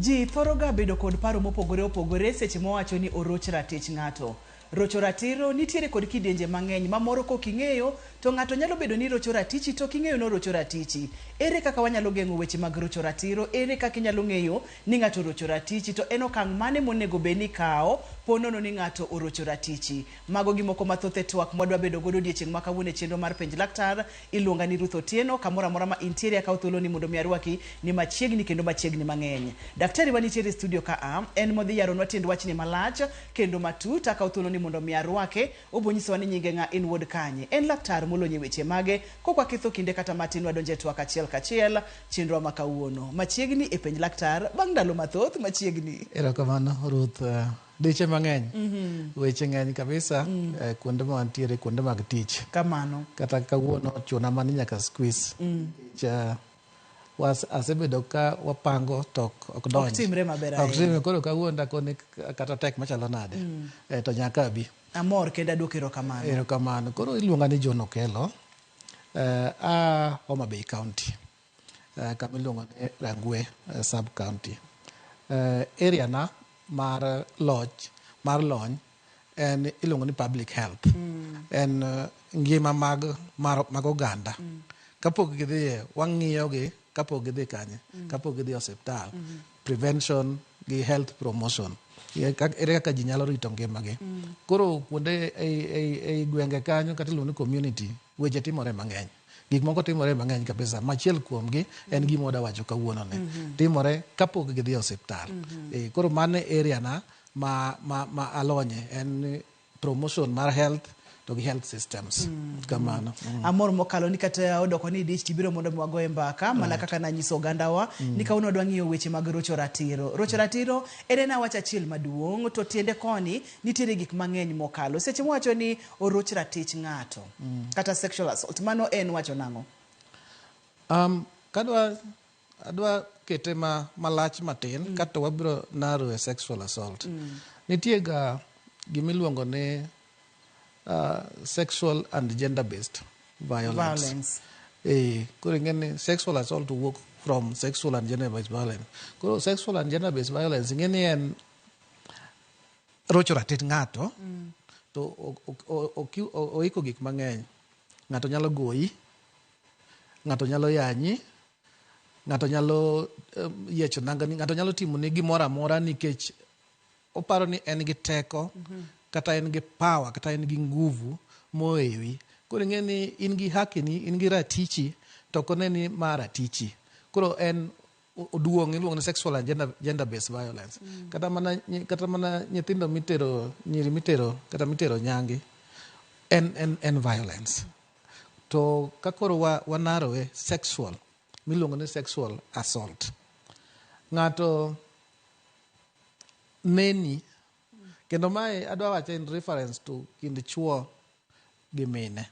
Ji thoroga bedo kod paro mopogore opogore seche mowacho ni oroch ratich ng'ato. Rocho ratiro nitiere kod kidienje mang'eny ma moro kok ing'eyo to ng'ato nyalo bedo ni rocho ratichi to ok ing'eyo ni orocho ratichi. Ere kaka wanyalo geng'o weche mag rocho ratiro? Ere kaka inyalo ng'eyo ni ng'ato orocho ratichi? To en okang' mane monego bed ni ikawo po nono ni ng'ato orocho ratichi? Mago gi moko mathoth e twak mwadwa bedo godo odiechieng' ma kawuono e chenro mar Penj Laktar. Iluonga ni Ruth Otieno, kamoro amora ma intiere akawo thuoloni mondo mi arwaki ni machiegni kendo machiegni mang'eny. Daktari wa nitiere e studio ka a, en modhi yaronwa tiend wachni malach kendo matut. Akawo thuoloni mondo mi arwake, obo nyisowa ni nyinge ng'a, en wuod kanye. En laktar molony e weche mage. Kok waketho kinde kata matin wadonjo e twak achiel kachiel chenrowa ma kawuono. Machiegni e Penj Laktar bang' ndalo mathoth machiegni. Erokamano Ruth. Diche mang'eny. Weche ng'eny kabisa kuonde ma wantiere, kuonde mag tich. Kamano. Kata kawuono chuna mana ni nyaka squeeze. Nikech was, asebedo ka wapango to ok donj. Ok timre maber Ok ahinya. timre, koro kawuono dakoni kata tek machalo nade. To nyaka abi. Amor kendo aduoko erokamano. Erokamano. Koro iluonga ni John Okello. A Homa Bay County. Kama iluongo ni Rangwe sub county. Area na mar loch mar lony en iluongo ni public health. En ngima mag mar, mag oganda. Kapok gidhiye, wang'iyo gi kapok gidhi kanye, kapok gidhi e osiptal. Prevention gi health promotion. Ere kaka ji nyalo rito ngimagi. Koro kuonde ei gwenge kanyo kata iluongo ni community, weche timore mang'eny. Gik moko timore mang'eny kabisa. Machiel kuomgi en gima wadwa wacho kawuono ni. Timore kapok gidhi e osiptal. Koro mano e area na ma alonye en promotion mar health to gi health systems. Kamano. Amor mokalo ni kata odoko ni idich tibiro mondo mi wagoye mbaka mana kaka nanyiso ogandawa ni kawuono wadwa ng'iyo weche mag rocho ratiro. Rocho ratiro en ena wach achiel maduong' to tiende koni nitiere gik mang'eny mokalo. Seche mwawacho ni oroch ratich ng'ato kata sexual assault, mano en wacho nang'o? Kadwa adwa kete ma malach matin kato wabiro narrow e sexual assault. Nitie ga gimiluongo ni sexual and gender based violence. Violence. Koro ing'e ni sexual assault wuok from sexual and gender based violence. Koro sexual and gender based violence ing'e ni en rocho ratich ng'ato to oiko gik mang'eny. Ng'ato nyalo goyi, ng'ato nyalo yanyi, ng'ato nyalo yiecho nangani, ng'ato nyalo timoni gimoro amora nikech oparo ni en gi teko kata en gi power kata en gi nguvu mohewi. Koro ing'e ni in gi haki ni, in gi ratichi to ok one ni ma ratichi. Koro en oduong' iluongo ni sexual and gender based violence. Kata mana nyithindo mitero, nyiri mitero kata mitero nyangi en violence. To ka koro wa narrow e sexual miluongo ni sexual assault. Ng'ato neni kendo mae adwa wacho in reference to kind chuo gi mine.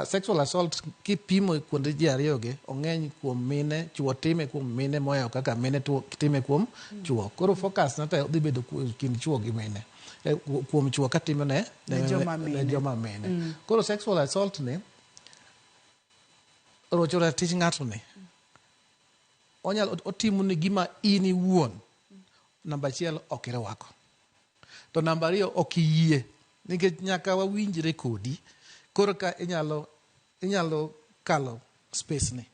Sexual assault kipimo kuonde ji ariyo gi ong'eny kuom mine, chuo time kuom mine mohewo kaka mine time kuom chuo. Koro focus na te dhi bedo kind chuo gi mine. Kuom chuo katimo ne joma mine. Ne joma mine. Koro sexual assault ni rocho ratich ng'ato ni onyalo otimo ni gima in iwuon namba achiel ok irwako. To namba ariyo ok iyie nikech nyaka wawinjre kodi koro ka inyalo kalo space ni.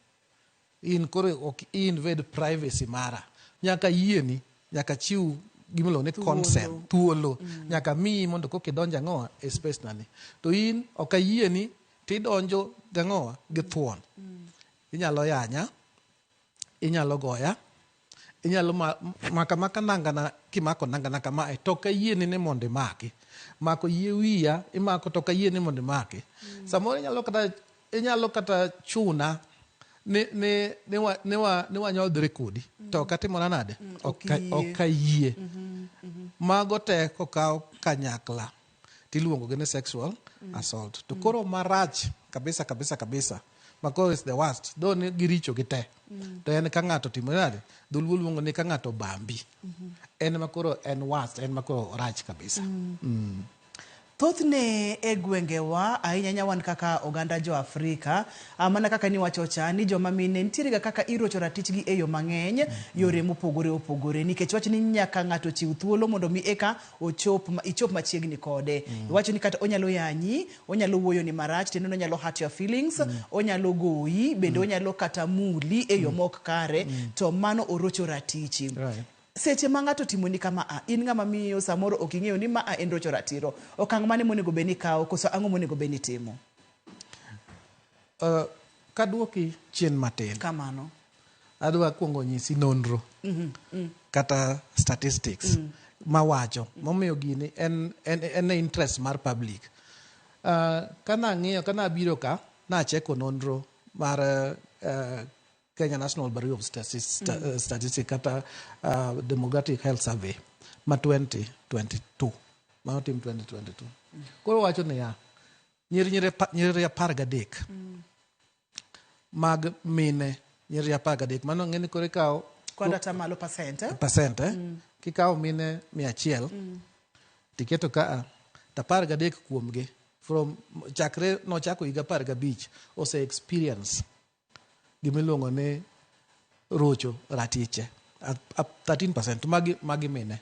In koro ok invade privacy mara. Nyaka yieni, nyaka chiw gimiluongo ni consent, thuolo. Nyaka miyi mondo koka idonj ang'owa e space nani. To in ok ayieni tidonjo gang'owa gi thuon. Inyalo yanya, inyalo goya, inyalo maka maka nangana kimako nangana kamae to ok ayieni ni mondo imaki. Mako yie wiya imako to ok ayieni mondo imaki. Samoro inyalo kata chuna ni wanyodhre kodi to ok atimora nade ok iyie. Ok ayie. Mago te kokaw kanyakla tiluongo gi ni sexual assault. To koro marach kabisa kabisa kabisa ma koro is the worst though ni giricho gi te to en ka ng'ato timo nade dholuo luongo ni ka ng'ato bambi en ma koro en worst en ma koro orach kabisa. Thothne e gwengewa, ahinya ahinya wan kaka oganda jo Afrika, mana kaka niwacho cha ni joma mine nitiere ga kaka irocho ratichgi e yo mang'eny, yore mopogore opogore. Nikech wach ni nyaka ng'ato chiw thuolo mondo mi eka ochop ichop machiegni kode. Iwacho ni kata onyalo yanyi, onyalo wuoyoni marach, tiende ni onyalo hurt your feelings, onyalo goyi, bende onyalo kata muli e yo mok kare, to mano orocho ratichi. Seche ma ng'ato otimoni kama a, in ng'ama miyo samoro ok ing'eyo ni ma a en rocho ratiro. Okang' mane monego bed ni ikawo koso ang'o monego bed ni itimo? Kaduoki chien matin. Kamano. Adwa kuongo nyisi nonro kata statistics mawacho momiyo gini en e interest mar public. Kana ang'iyo kana biro ka nacheko nonro mar Kenya National Bureau of Statistics kata Demographic Health Survey ma 2022 manotim 2022. Koro wacho niya, nyiri 13 mag mine, nyiri 13, mano ng'e ni koro ikawo Kwan atamalo percent, eh? Percent, eh? Kikawo mine 100 tiketo kaa to 13 kuomgi from chakre nochako higa 15 ose experience gimiluongo ni rocho ratiche. 13% magi mine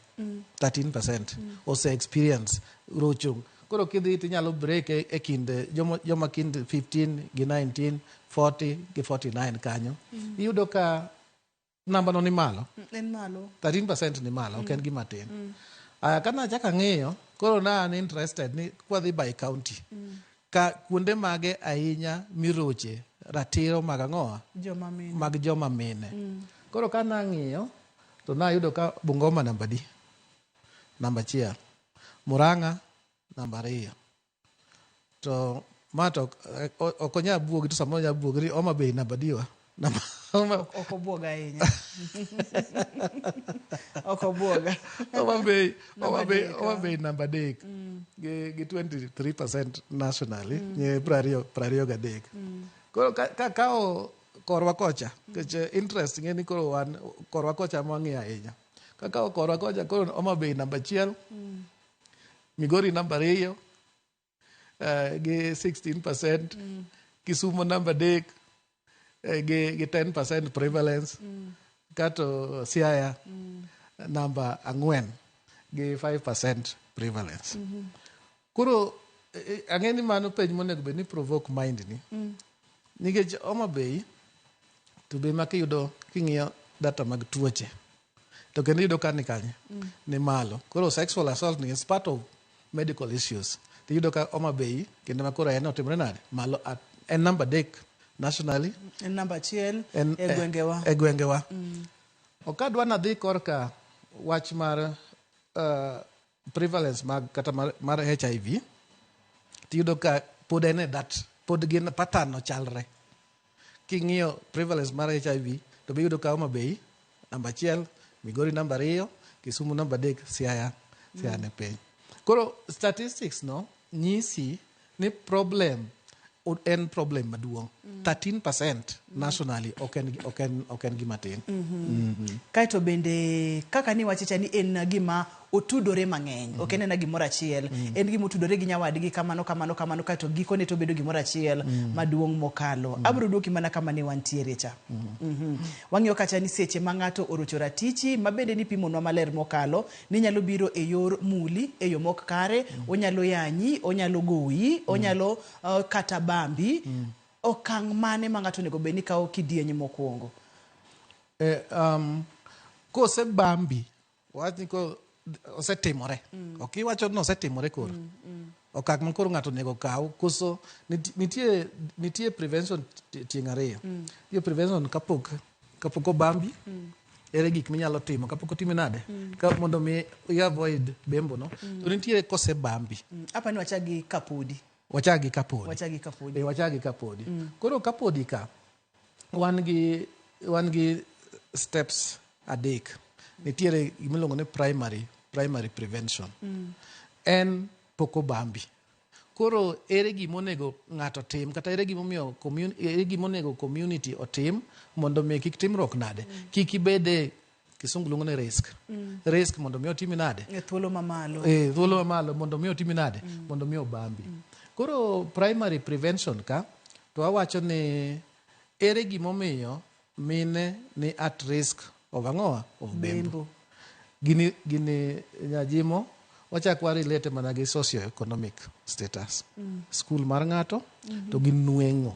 13% ose experience rocho. Koro kidhi tinyalo break e kind joma kind 15 gi 19, 40 gi 49 kanyo, iyudo ka namba no ni malo. En malo. 13% ni malo, ok en gima tin. Aya, ka nachako ang'iyo, koro na an interested ni kwadhi by county ka kuonde mage ahinya miroche ratiro mag ang'owa Joma mine. Mag joma mine. Koro ka nang'iyo to nayudo ka Bungoma namba di namba 1, Murang'a namba 2, to ma to ok onyal buogi, to samoro onyal buogi ni Homa Bay namba diwa namba Ok obuoga ahinya. Ok obuoga. Homa Bay Namba Homa Bay 3. Homa Bay namba 3 gi 23% nationally, nye 23. Koro ka kawo korwa kocha, nikech interest ng'e ni koro wan korwa kocha ema wang'iyo ahinya. Ka kawo korwa kocha, koro Homa Bay namba 1, Migori namba 2 gi 16%, Kisumu namba 3 gi 10% prevalence, kato Siaya namba 4 gi 5% prevalence. Koro ang'e ni mano penj monego bed ni provoke mind ni, nikech Homa Bay to be ma kiyudo king'iyo data mag tuoche to kendo iyudo ka ni kanye ni malo. Koro sexual assault ni is part of medical issues, tiyudo ka Homa Bay kendo ma koro en otimore nade malo en namba 3 nationally. En namba 1 en, e gwengewa. E gwengewa. Ok adwa nadhi korka wach mar prevalence mag kata mar HIV, tiyudo ka pod en e that pod gin pattern no chalre. King'iyo prevalence mar HIV to be iyudo ka Homa Bay namba 1, Migori namba 2, Kisumu namba 3, Siaya ne piny. Koro statistics no nyisi ni problem en problem maduong'. 13% nationally ok en gima tin. Kaeto bende kaka niwacho cha ni en gima otudore mang'eny, ok en ena gimoro achiel, en gima otudore gi nyawadgi kamano kamano kamano, kaeto gikone to obedo gimoro achiel maduong' mokalo. Abiro duoki mana kama ne wantiere cha. Wang'iyo kacha ni seche ma ng'ato orocho ratichi, ma bende nipimonwa maler mokalo, ni nyalo biro e yor muli e yo mok kare, onyalo yanyi, onyalo goyi, onyalo kata bambi. Okang' mane ma ng'ato onego bed ni kawo kidieny mokwongo? Kosebambi, wach ni ko osetimore, ok iwacho ni osetimore, koro okang' ma koro ng'ato onego kaw koso nitie prevention tieng' ariyo. Nitie prevention kapok obambi, ere gik minyalo timo kapok otimi nade ka mondo mi i avoid bembo no, to nitiere kosebambi. Apa ni wachak gi kapodi. Wachak gi kapodi. Wachak gi kapodi. E, wachak gi kapodi. Koro kapodi ka wan gi steps adek. Nitiere gimiluongo ni primary prevention, en pok obambi. Koro ere gimonego ng'ato tim kata ere gimomiyo ere gimonego community otim mondo mi kik timruok nade, kik ibede Kisungu luongo ni risk. Risk mondo mi otimi nade? E thuolo mamalo. E thuolo mamalo mondo mi otimi nade? Mondo mi obambi. Koro primary prevention ka to awacho ni ere gimomiyo mine ni at risk of ang'owa? Of bembo. Bembo. Gini nyajimo wachak wa relate mana gi socio-economic status. School mar ng'ato to gi nweng'o.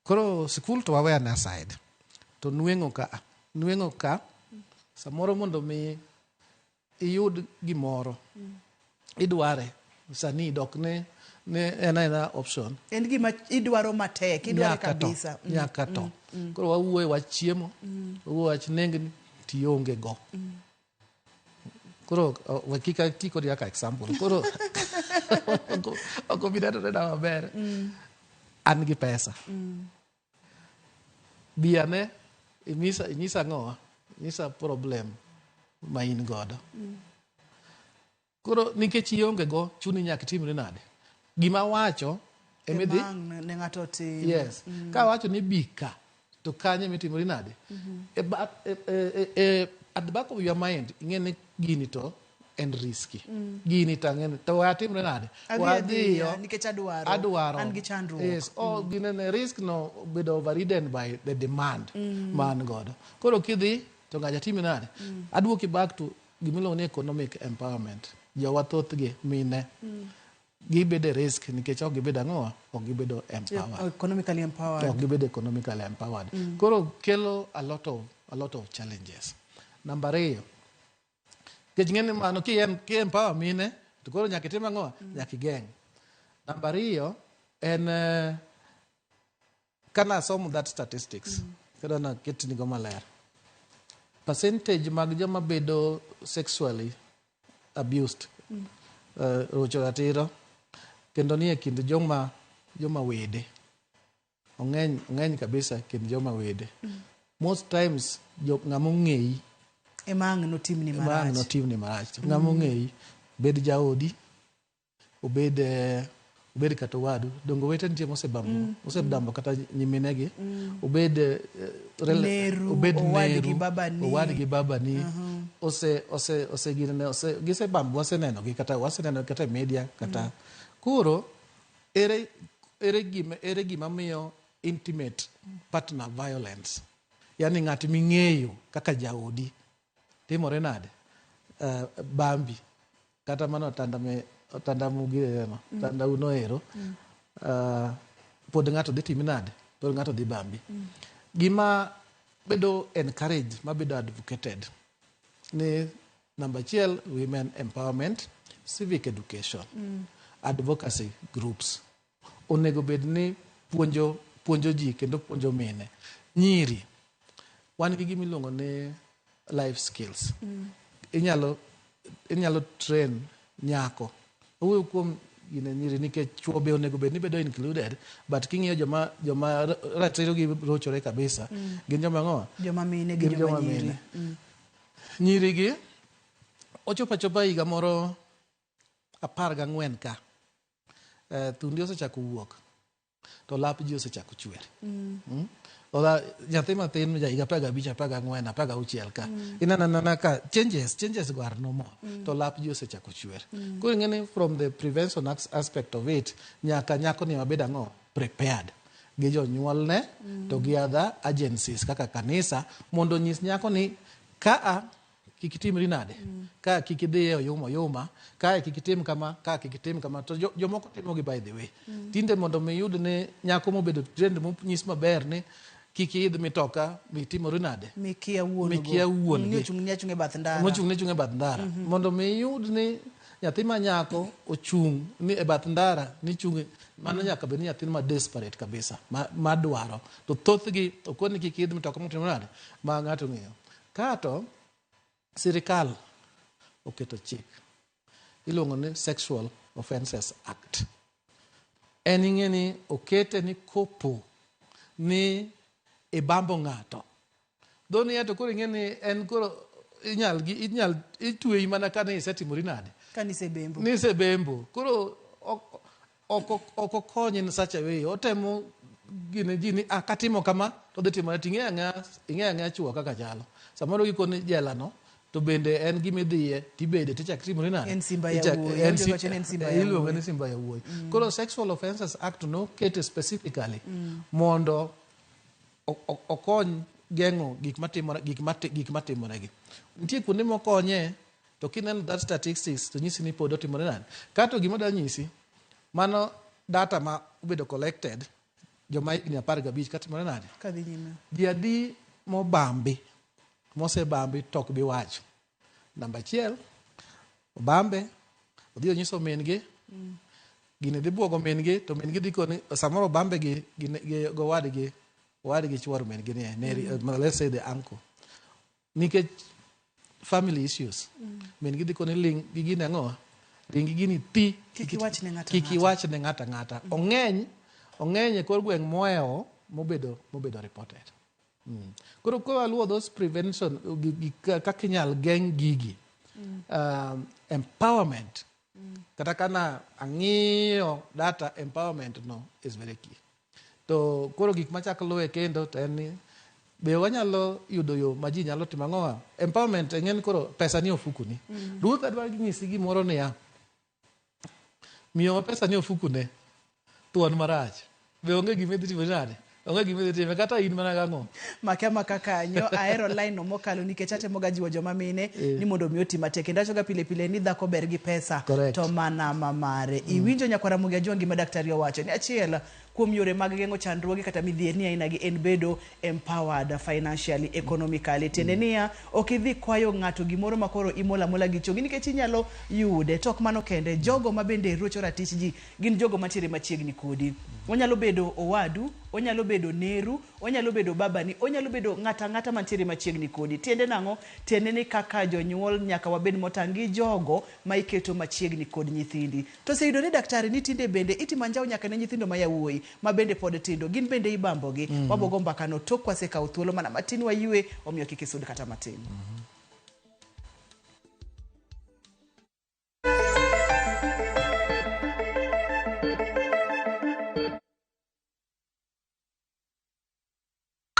Koro school to wawe ane aside. To nweng'o ka, nweng'o ka samoro mondo mi iyud gimoro idware sani dok ne en aena option. En gima idwaro matek, idware kabisa. Nyaka to. Koro wawuoye wach chiemo, wawuoye wach nengni, tionge go. Koro we kik ati kodi kaka example. Koro ok obi nenore na maber. An gi pesa. Bi ane inyisa ang'owa? Inyisa problem ma in godo. Koro nikech ionge go, chuni nyaka itimri nade? Gima wacho emidhi Ema ang' ne ng'ato otim. Yes. Ka wacho ni bi ka, to kanye mitimori nade? At the back of your mind, ing'e ni gini to en risky. Gini to ang'e ni to watimre nade? Adhi adhiya, nikech adwaro. Adwaro. An gi chandruok. Yes. Oh, ginene risk no bedo overridden by the demand ma an godo. Koro kidhi to ng'acha timi nade? Aduoki back to gimiluongo ni economic empowerment. Jowa thothgi mine. Gibedo e risk nikech ok gibedo ang'owa? Ok gibedo empowered. Economically empowered. Ok gibedo economically empowered. Koro kelo a lot of challenges. Namba ariyo, nikech ng'eni mano ki empower mine to koro nyaka itim ang'owa? Nyaka igeng'. Namba ariyo en kana asomo that statistics, kendo naketnigo maler. Percentage mag joma bedo sexually abused, rocho ratiro, kendo nie kind joma wede. Ong'eny kabisa kind joma wede. Most times ng'ama ong'eyi ema ang' notimni ema ang' marach. Notimni marach. To ng'ama ong'eyi, bed jaodi, obed kata owadu, donge owete nitie mosebambo, osebambo kata nyiminegi, obed Neru, obed owadgi neru, babani. Owadgi babani, ose ginene, ose gisebambo, waseneno gi kata waseneno kata e media kata. Koro ere gima miyo intimate partner violence, yani ng'at ming'eyo kaka jaodi timore nade, bambi kata mano otanda me otanda mugireno otanda uno ero, pod ng'ato dhi timi nade, pod ng'ato dhi bambi. Gima bedo encouraged, mabedo advocated ni namba achiel, women empowerment, civic education, advocacy groups onego bed ni puonjo ji kendo puonjo mine, nyiri. Wan gi gima iluongo ni life skills. Inyalo train nyako. Owuoyo kuom gine nyiri nikech chuo be onego bed ni bedo included, but king'iyo joma ratiro gi rochore kabisa gin joma ang'o? Joma mine gi Gin joma joma nyiri. Mine. Nyiri gi ochopo achopa higa moro 14 ka thundi osechako wuok to lap ji osechako chwer. Ola, nyathi mathin ja higa 15, 14, 16 ka ineno anena ka changes go are normal to lap ji osechako chwer. Koro ing'e ni from the prevention aspect of it, nyaka nyako ni wabed ang'o, prepared gi jonyuolne to gi other agencies kaka kanisa mondo onyis nyako ni kaa kik itimri nade, ka kik idhi e oyuma oyuma, kae kik itim kama, ka kik itim kama. To jomoko timogi by the way. Tinde mondo mi iyud ni nyako mobedo trained, monyis maber ni kik iidh mitoka mitimori nade Mikia wuon go. Mikia wuon gi. Ni ochung' ni achung' e bath ndara. Mochung' ne chung' e bath ndara mondo mi iyud ni nyathi ma nyako ochung' ni e bath ndara ni chung', mano nyaka bed ni nyathi ma desperate kabisa ma dwaro. To thothgi okoni kik idh mitoka motimo nade ma ng'ato ong'eyo. Kato sirikal oketo chik iluongo ni Sexual Offences Act. En ing'e ni okete ni kopo ni ibambo ng'ato dhoni to koro ing'e ni en koro inyal itweyi mana ka ne isetimori nade. Ka nisebembo. Nisebembo. Koro ok okony in such a way otemo. gine ji ni ah, katimo kama to dhi timore to ing'eyo ang'eya ing'eyo ang'eya chuo kaka chalo samoro gikoni jela no to bende en gima idhiye tibede tichak timori nade En simba Ichak- yawuoyi. en Iluongo wacho ni en simba iluongo yawuoyi. ni simba yawuoyi koro Sexual Offences Act nokete specifically mondo okony geng'o gik matimore gik mati, gik matimoregi. Nitie kuonde mokonye to kineno that statistics to nyisi ni pod otimore nade. Kato gima da nyisi mano data ma obedo collected joma higni 15 katimore nade. Kadhi nyime. Ji adi mobambi mosebambi to ok bi wacho. Namba achiel, obambe, odhi onyiso min gi, gini dhi buogo min gi, to min gi dhi koni, samoro obambe gi, gi, gi gowadgi, owadgi chuor min gi nie, neri, let's say the uncle. Nikech family issues. Min gi dhi koni ling' gi gini ang'o? Ling' gi gini ti. Kik iwach ne ng'ato Kik ang'ata. iwach ne ng'ato ang'ata. Ong'eny, ong'eny e kor gweng' mohewo mobedo, mobedo reported. Koro ka waluwo those prevention, kaka inyal geng' gigi. Empowerment. Kata kana ang'iyo data, empowerment no is very key. To koro gik machak luwe kendo to en ni be wanyalo yudo yo ma ji nyalo timo ang'owa? Empowerment ing'e ni koro pesa ni ofukuni. Ruth adwa nyisi gimoro niya, miyo ma pesa ni ofukune, thuon marach. Be onge gima idhi timo nade? Onge gima idhi timo kata in mana gang'o? Make amaka kanyo, ahero line no mokalo nikech atemoga jiwo joma mine ni mondo mi oti matek. Kendo awachoga pile pile ni dhako ber gi pesa Correct. to mana mamare. Iwinjo nyakwara Ramogi Ajwang' gima daktari owacho ni achiel kuom yore mag geng'o chandruoge kata midhierni aina gi en bedo empowered financially, economically. Tiende niya, ok idhi kwayo ng'ato gimoro ma koro imola mola gi chongi nikech inyalo yude. To ok mano kende, jogo ma bende rocho ratich ji gin jogo mantiere machiegni kodi. Onyalo bedo owadu, onyalo bedo neru, onyalo bedo babani, onyalo bedo ng'ata ang'ata mantiere machiegni kodi. Tiende nang'o? Tiende ni kaka jonyuol nyaka wabed motang' gi jogo ma iketo machiegni kod nyithindi. To oseyudo ni daktari ni tinde bende itimo anjawo nyaka ne nyithindo ma yawuoyi ma bende pod tindo, gin bende ibambogi. Wabogo mbakano tok kwasekawo thuolo mana matin wayue, omiyo kik isud kata matin.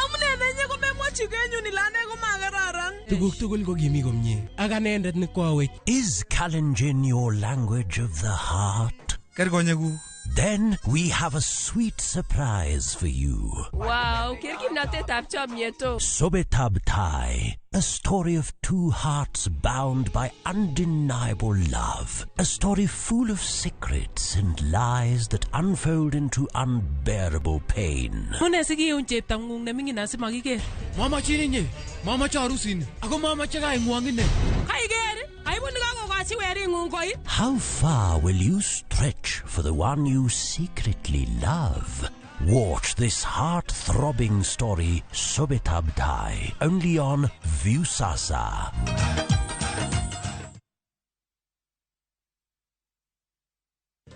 Amune nenye komemwochi kenyun ile ane komakararan. Tuguk tugul ko kimi komie ak anendet ne kwawech. Is Kalenjin your language of the heart? Ker konyekuk. Then we have a sweet surprise for you. Wow, ker kimnatetab chomyet o. Sobetab Tai, a story of two hearts bound by undeniable love. A story full of secrets and lies that unfold into unbearable pain. Mune sikiun cheptang'ung neming'in asimakiker. Mamachin inye, mamache arusini, ako mamache kaing'wong ine. Kaiker, aibu nekakokochi wering'ung koi. How far will you stretch for the one you secretly love? Watch this heart-throbbing story, Sobetab Tai, only on Viusasa.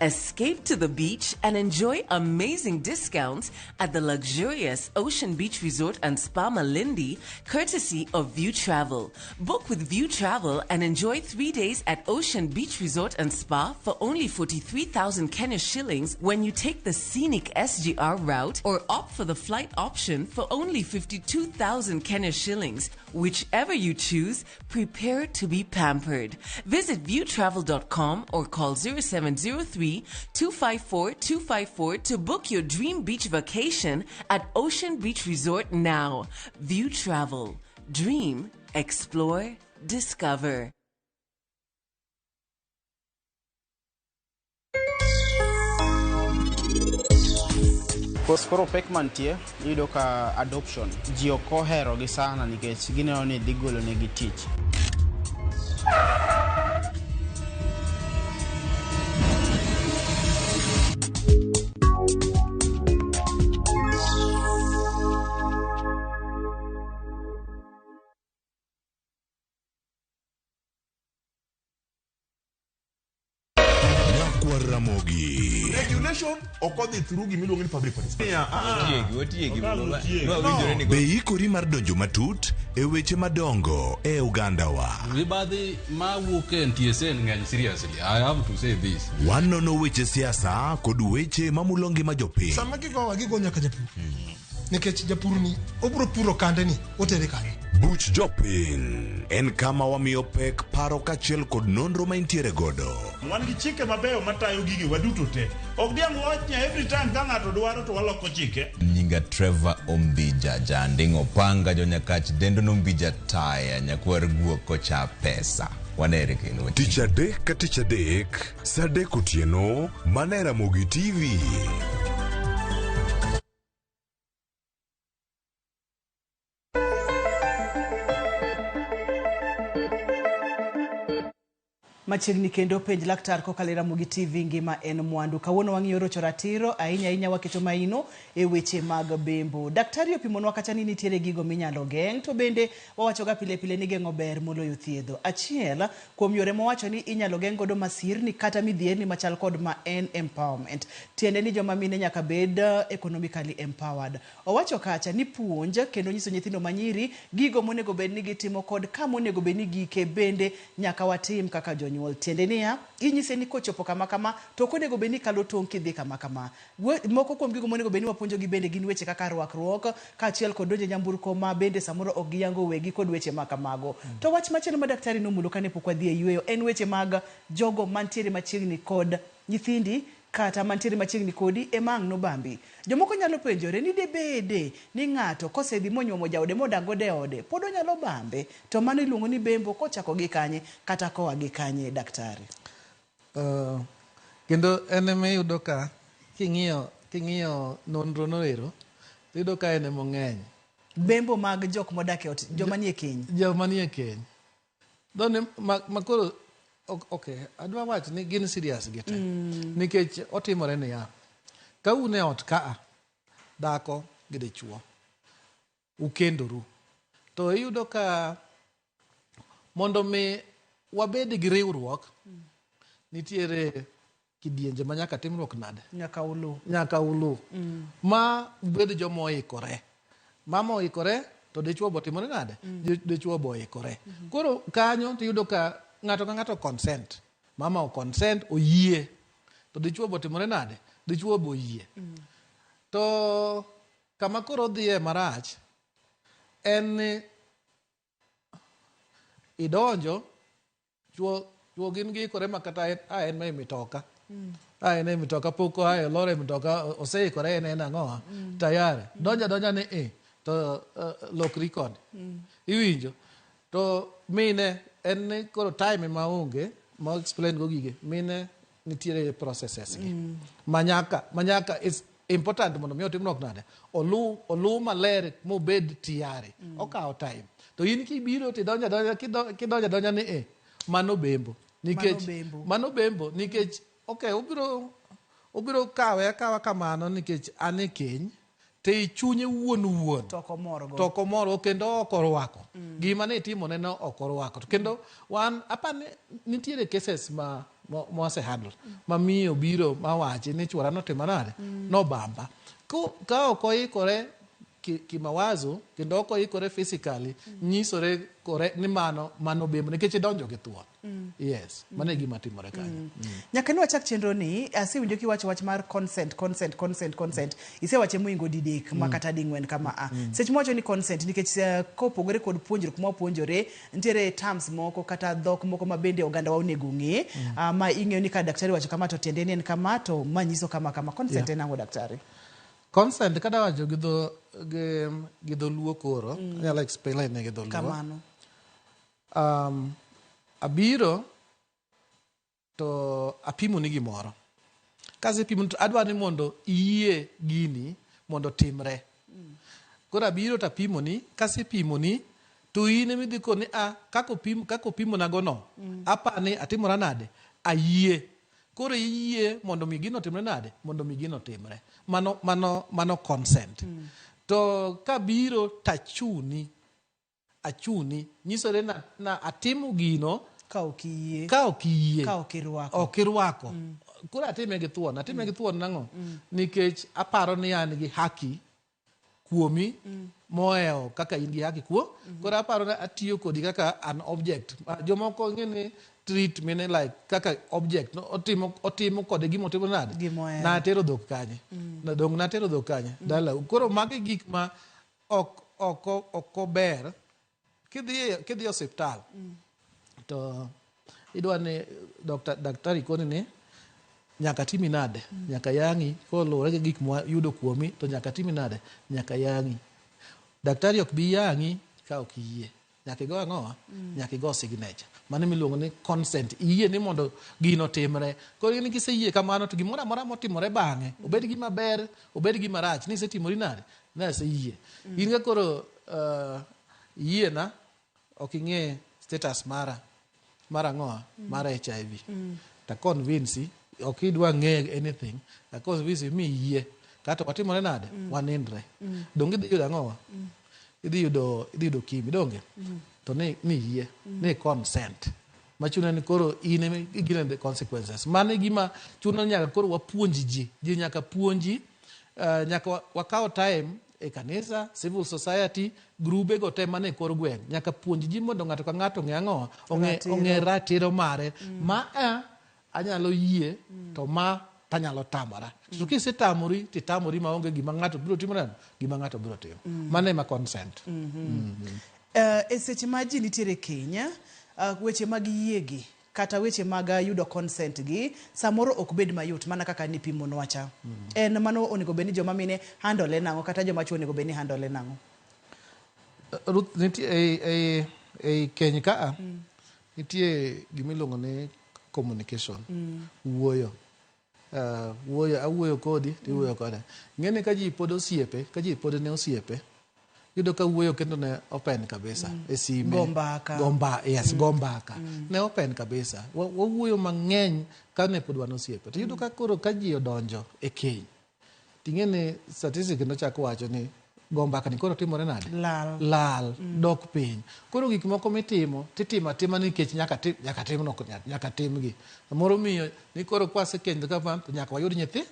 Escape to the beach and enjoy amazing discounts at the luxurious Ocean Beach Resort and Spa Malindi, courtesy of View Travel. Book with View Travel and enjoy 3 days at Ocean Beach Resort and Spa for only 43,000 Kenya shillings when you take the scenic SGR route or opt for the flight option for only 52,000 Kenya shillings. Whichever you choose, prepare to be pampered. Visit viewtravel.com or call 0703-254-254 to book your dream beach vacation at Ocean Beach Resort now. View Travel. Dream, explore, discover. Koro pek mantie, iyudo ka adoption ji ok ohero gi sana nikech gineno ni dhi golo negi tich. Ramogi. Regulation ok odhi through gima iluongo ni public participation. Otiegi, otiegi. Wawinjore ni Be ikori mar donjo matut e weche madongo e ogandawa? Mibadhi ma wuok e NTSA ng'eny seriously. I have to say this. Wanono weche siasa kod weche mamulo ngima jopiny. Sama gigowa gigo nyaka japur. Nikech japur ni obiro puro kande ni otere kanye. Buch Jopiny en kama wamiyo pek paro kaachiel kod nonro ma intiere godo. Wan gi chike mabeyo matayo gige waduto te. Ok diang' wawach ni every time ka ng'ato dwaro to waloko chike. Nyinga Trevor Ombija Janding Opanga Jonyakach dendo nombija taya nyakwar guok kocha pesa. Wanere kendo. Tich adek ka tich adek, saa adek otieno, mana e Ramogi TV. Machiegni kendo penj laktar kokalo e Ramogi TV ngima en mwandu. Kawuono wang'iyo rocho ratiro, ahinya ahinya waketo maino e weche mag bembo. Daktari opimonwa kacha ni nitiere gigo minyalo geng', to bende wawachoga pile pile ni geng'o ber moloyo thiedho. Achiel kuom yore mowacho ni inyalo geng' godo masirni kata midhierni machal kod ma en empowerment. Tiende ni joma mine nyaka bed economically empowered. Owacho kacha ni puonj kendo nyiso nyithindo manyiri gigo monego bed ni gitimo kod kama onego bed ni gike bende nyaka watim kaka jonyuol. Tiende niya, inyise ni kochopo kama kama to ok onego bed ni ikalo tong' kidhi kama kama. Moko kuom gigo monego bed ni wapuonjogi bende gin weche kaka rwakruok kaachiel kod donjo e nyamburko ma bende samoro ok giyango wegi kod weche ma kamago. To wach machielo ma daktari nomulo kane pok wadhi e yueyo en weche mag jogo mantiere machiegni kod nyithindi kata mantiere machiegni kodi ema ang' nobambi. Jomoko nyalo penjore ni debede ni ng'ato kosedhi monyuomo jaode modak godo e ode pod onyalo bambe, to mano iluongo ni bembo kochako gi kanye kata koa gi kanye daktari? Kendo en ema iyudo ka king'iyo nonro no ero, iyudo ka en ema ong'eny. Bembo mag jok modak e ot, joma nie keny. Joma nie keny. Dhoni ma koro okay, adwa wacho ni gin serious gi te. Nikech otimore niya, ka un e ot kaa, dhako gi dichuo, ukendoru. To iyudo ka mondo mi wabed gi riwruok, nitiere kidienje ma nyaka timruok nade? Nyaka ulu. Nyaka ulu. Ma ubed joma oikore. Mama oikore to dichuo bo timore nade? Dichuo bo oikore. Koro kanyo tiyudo ka ng'ato ka ng'ato consent. Mama o consent, oyie. To dichuo bo timore nade? Dichuo bo oyie. To kama koro odhiye marach en ni idonjo chuo gin giikore ma kata en e mitoka. En e mitoka pok oa e lor e mitoka oseikore en ang'o? Tayari. Donja donja ni e to lokri koni. Iwinjo? To mine en ni koro time ma onge ma explain go gige. Mine nitiere processes gi. Manyaka it's important mondo mi otimruok nade? Olu maler mobed tayari. Okawo time. To in kibiro to idonja donja kidonja donja ni e mano bembo. Nikech mano bembo nikech okay obiro kawe akawa kamano nikech an e keny te chunye wuon to ok omorgo kendo ok orwako. Gima ne itimone no ok orwako. To kendo wan apani nitiere cases ma mose handle ma miyo biro mawachi ni chuora notimo nade? Nobamba. Ka ok oikore kimawazo kendo ok oikore physically nyisore kore ni mano bembo nikech idonjo gi thuon. Yes, mano e gima timore kanyo. Nyaka ne wachak chenro ni, asewinjo kiwacho wach mar consent. Isewache moingo didek ma kata ding'wen kama a. Seche mwacho ni consent nikech kopogore kod puonjruok mwapuonjore, nitiere terms moko kata dhok moko ma bende oganda wa onego ng'e, ma ing'eyo ni ka daktari wacho kama to tiende ni en kama to ma nyiso kama kama. Consent en ang'o daktari? Consent kada wacho gi dholuo koro, anyalo explain ne gi dholuo. Kamano. Abiro to apimo ni gimoro. Kasepimo to adwa ni mondo iyie gini mondo timre. Koro abiro to apimo ni, kasepimo ni to in ema idhi koni kako opimo nago no. Apani atimora nade? Ayie. Koro iyie mondo mi gino timre nade? Mondo mi gino timre. Mano consent. To kabiro tachuni achuni nyisore na atimo gino ka ok iyie ka ok iyie ka ok irwako ok irwako. Koro atime gi thuon, atime gi thuon nang'o? Nikech aparo ni an gi haki kuomi mohewo kaka in gi haki kuo. Koro aparo ni atiyo kodi kaka an object. Ah, Jomoko ng'e ni treat mine like kaka object. No, otimo otimo kode gima otimo nade? Gima ohero. Natero dhok kanye? Na dong natero dhok kanye? Dala. Koro magi gik ma ok ok ok ober. Kidhi kidhi e osiptal to idwa ni dokta daktari koni ni nyaka timi nade nyaka yang'i koluwore gi gik mwayudo kuomi to nyaka timi nade nyaka yang'i daktari ok bi yang'i ka ok iyie nyaka igo ang'owa nyaka igo signature mano miluongo ni consent iyie ni mondo gino otimre koro in kiseyie kamano to gimoro amora motimore bang'e obed gima ber obed gima rach ni isetimori nade naseyie in ka koro uh, iyiena ok ing'e status mara mar ang'owa mar HIV ta convince ok idwa ng'e anything ta convince mi iyie kata watimore nade wanindre donge idhi yudo ang'owa idhi yudo idhi yudo ukimwi donge to ni ni yie ni consent machuno ni koro in ema igine the consequences mano e gima chuno ni nyaka koro wapuonj ji ji nyaka puonji uh, nyaka wa- wakaw time e kanisa civil society grube go te mane kor gweng' nyaka puonj ji mondo ng'ato ka ng'ato ong'e ang'owa ong'e Ratiro. ong'e ratiro mare ma a anyalo yie to ma tanyalo tamora to kisetamori titamori maonge gima ng'ato biro timo nade gima ng'ato biro timo mano ema consent E seche ma ji nitiere keny, weche mag yiegi kata weche mag yudo consent gi samoro ok bed mayot mana kaka nipimonwa cha. En mano onego bed ni joma mine handle nang'o kata joma chuo onego bed ni handle nang'o? Ruth, nitie ei, ei, ei keny kaa nitie gimiluongo ni communication wuoyo wuoyo awuoyo kodi tiwuoyo koda ing'eni ka ji pod osiepe ka ji pod ne osiepe iyudo ka wuoyo kendo ne open kabisa e sime Go mbaka. go mba, yes go mbaka ne open kabisa Wa- wawuoyo mang'eny ka ne pod wan osiepe to iyudo ka koro ka ji odonjo e keny ting'e ni statistic kendo chako wacho ni go mbaka ni koro timore nade Lal. lal dok piny koro gik moko mitimo titimo atima nikech nyaka tim nyaka timno nyaka timgi samoro miyo ni koro kwasekendo kama to nyaka wayud nyithi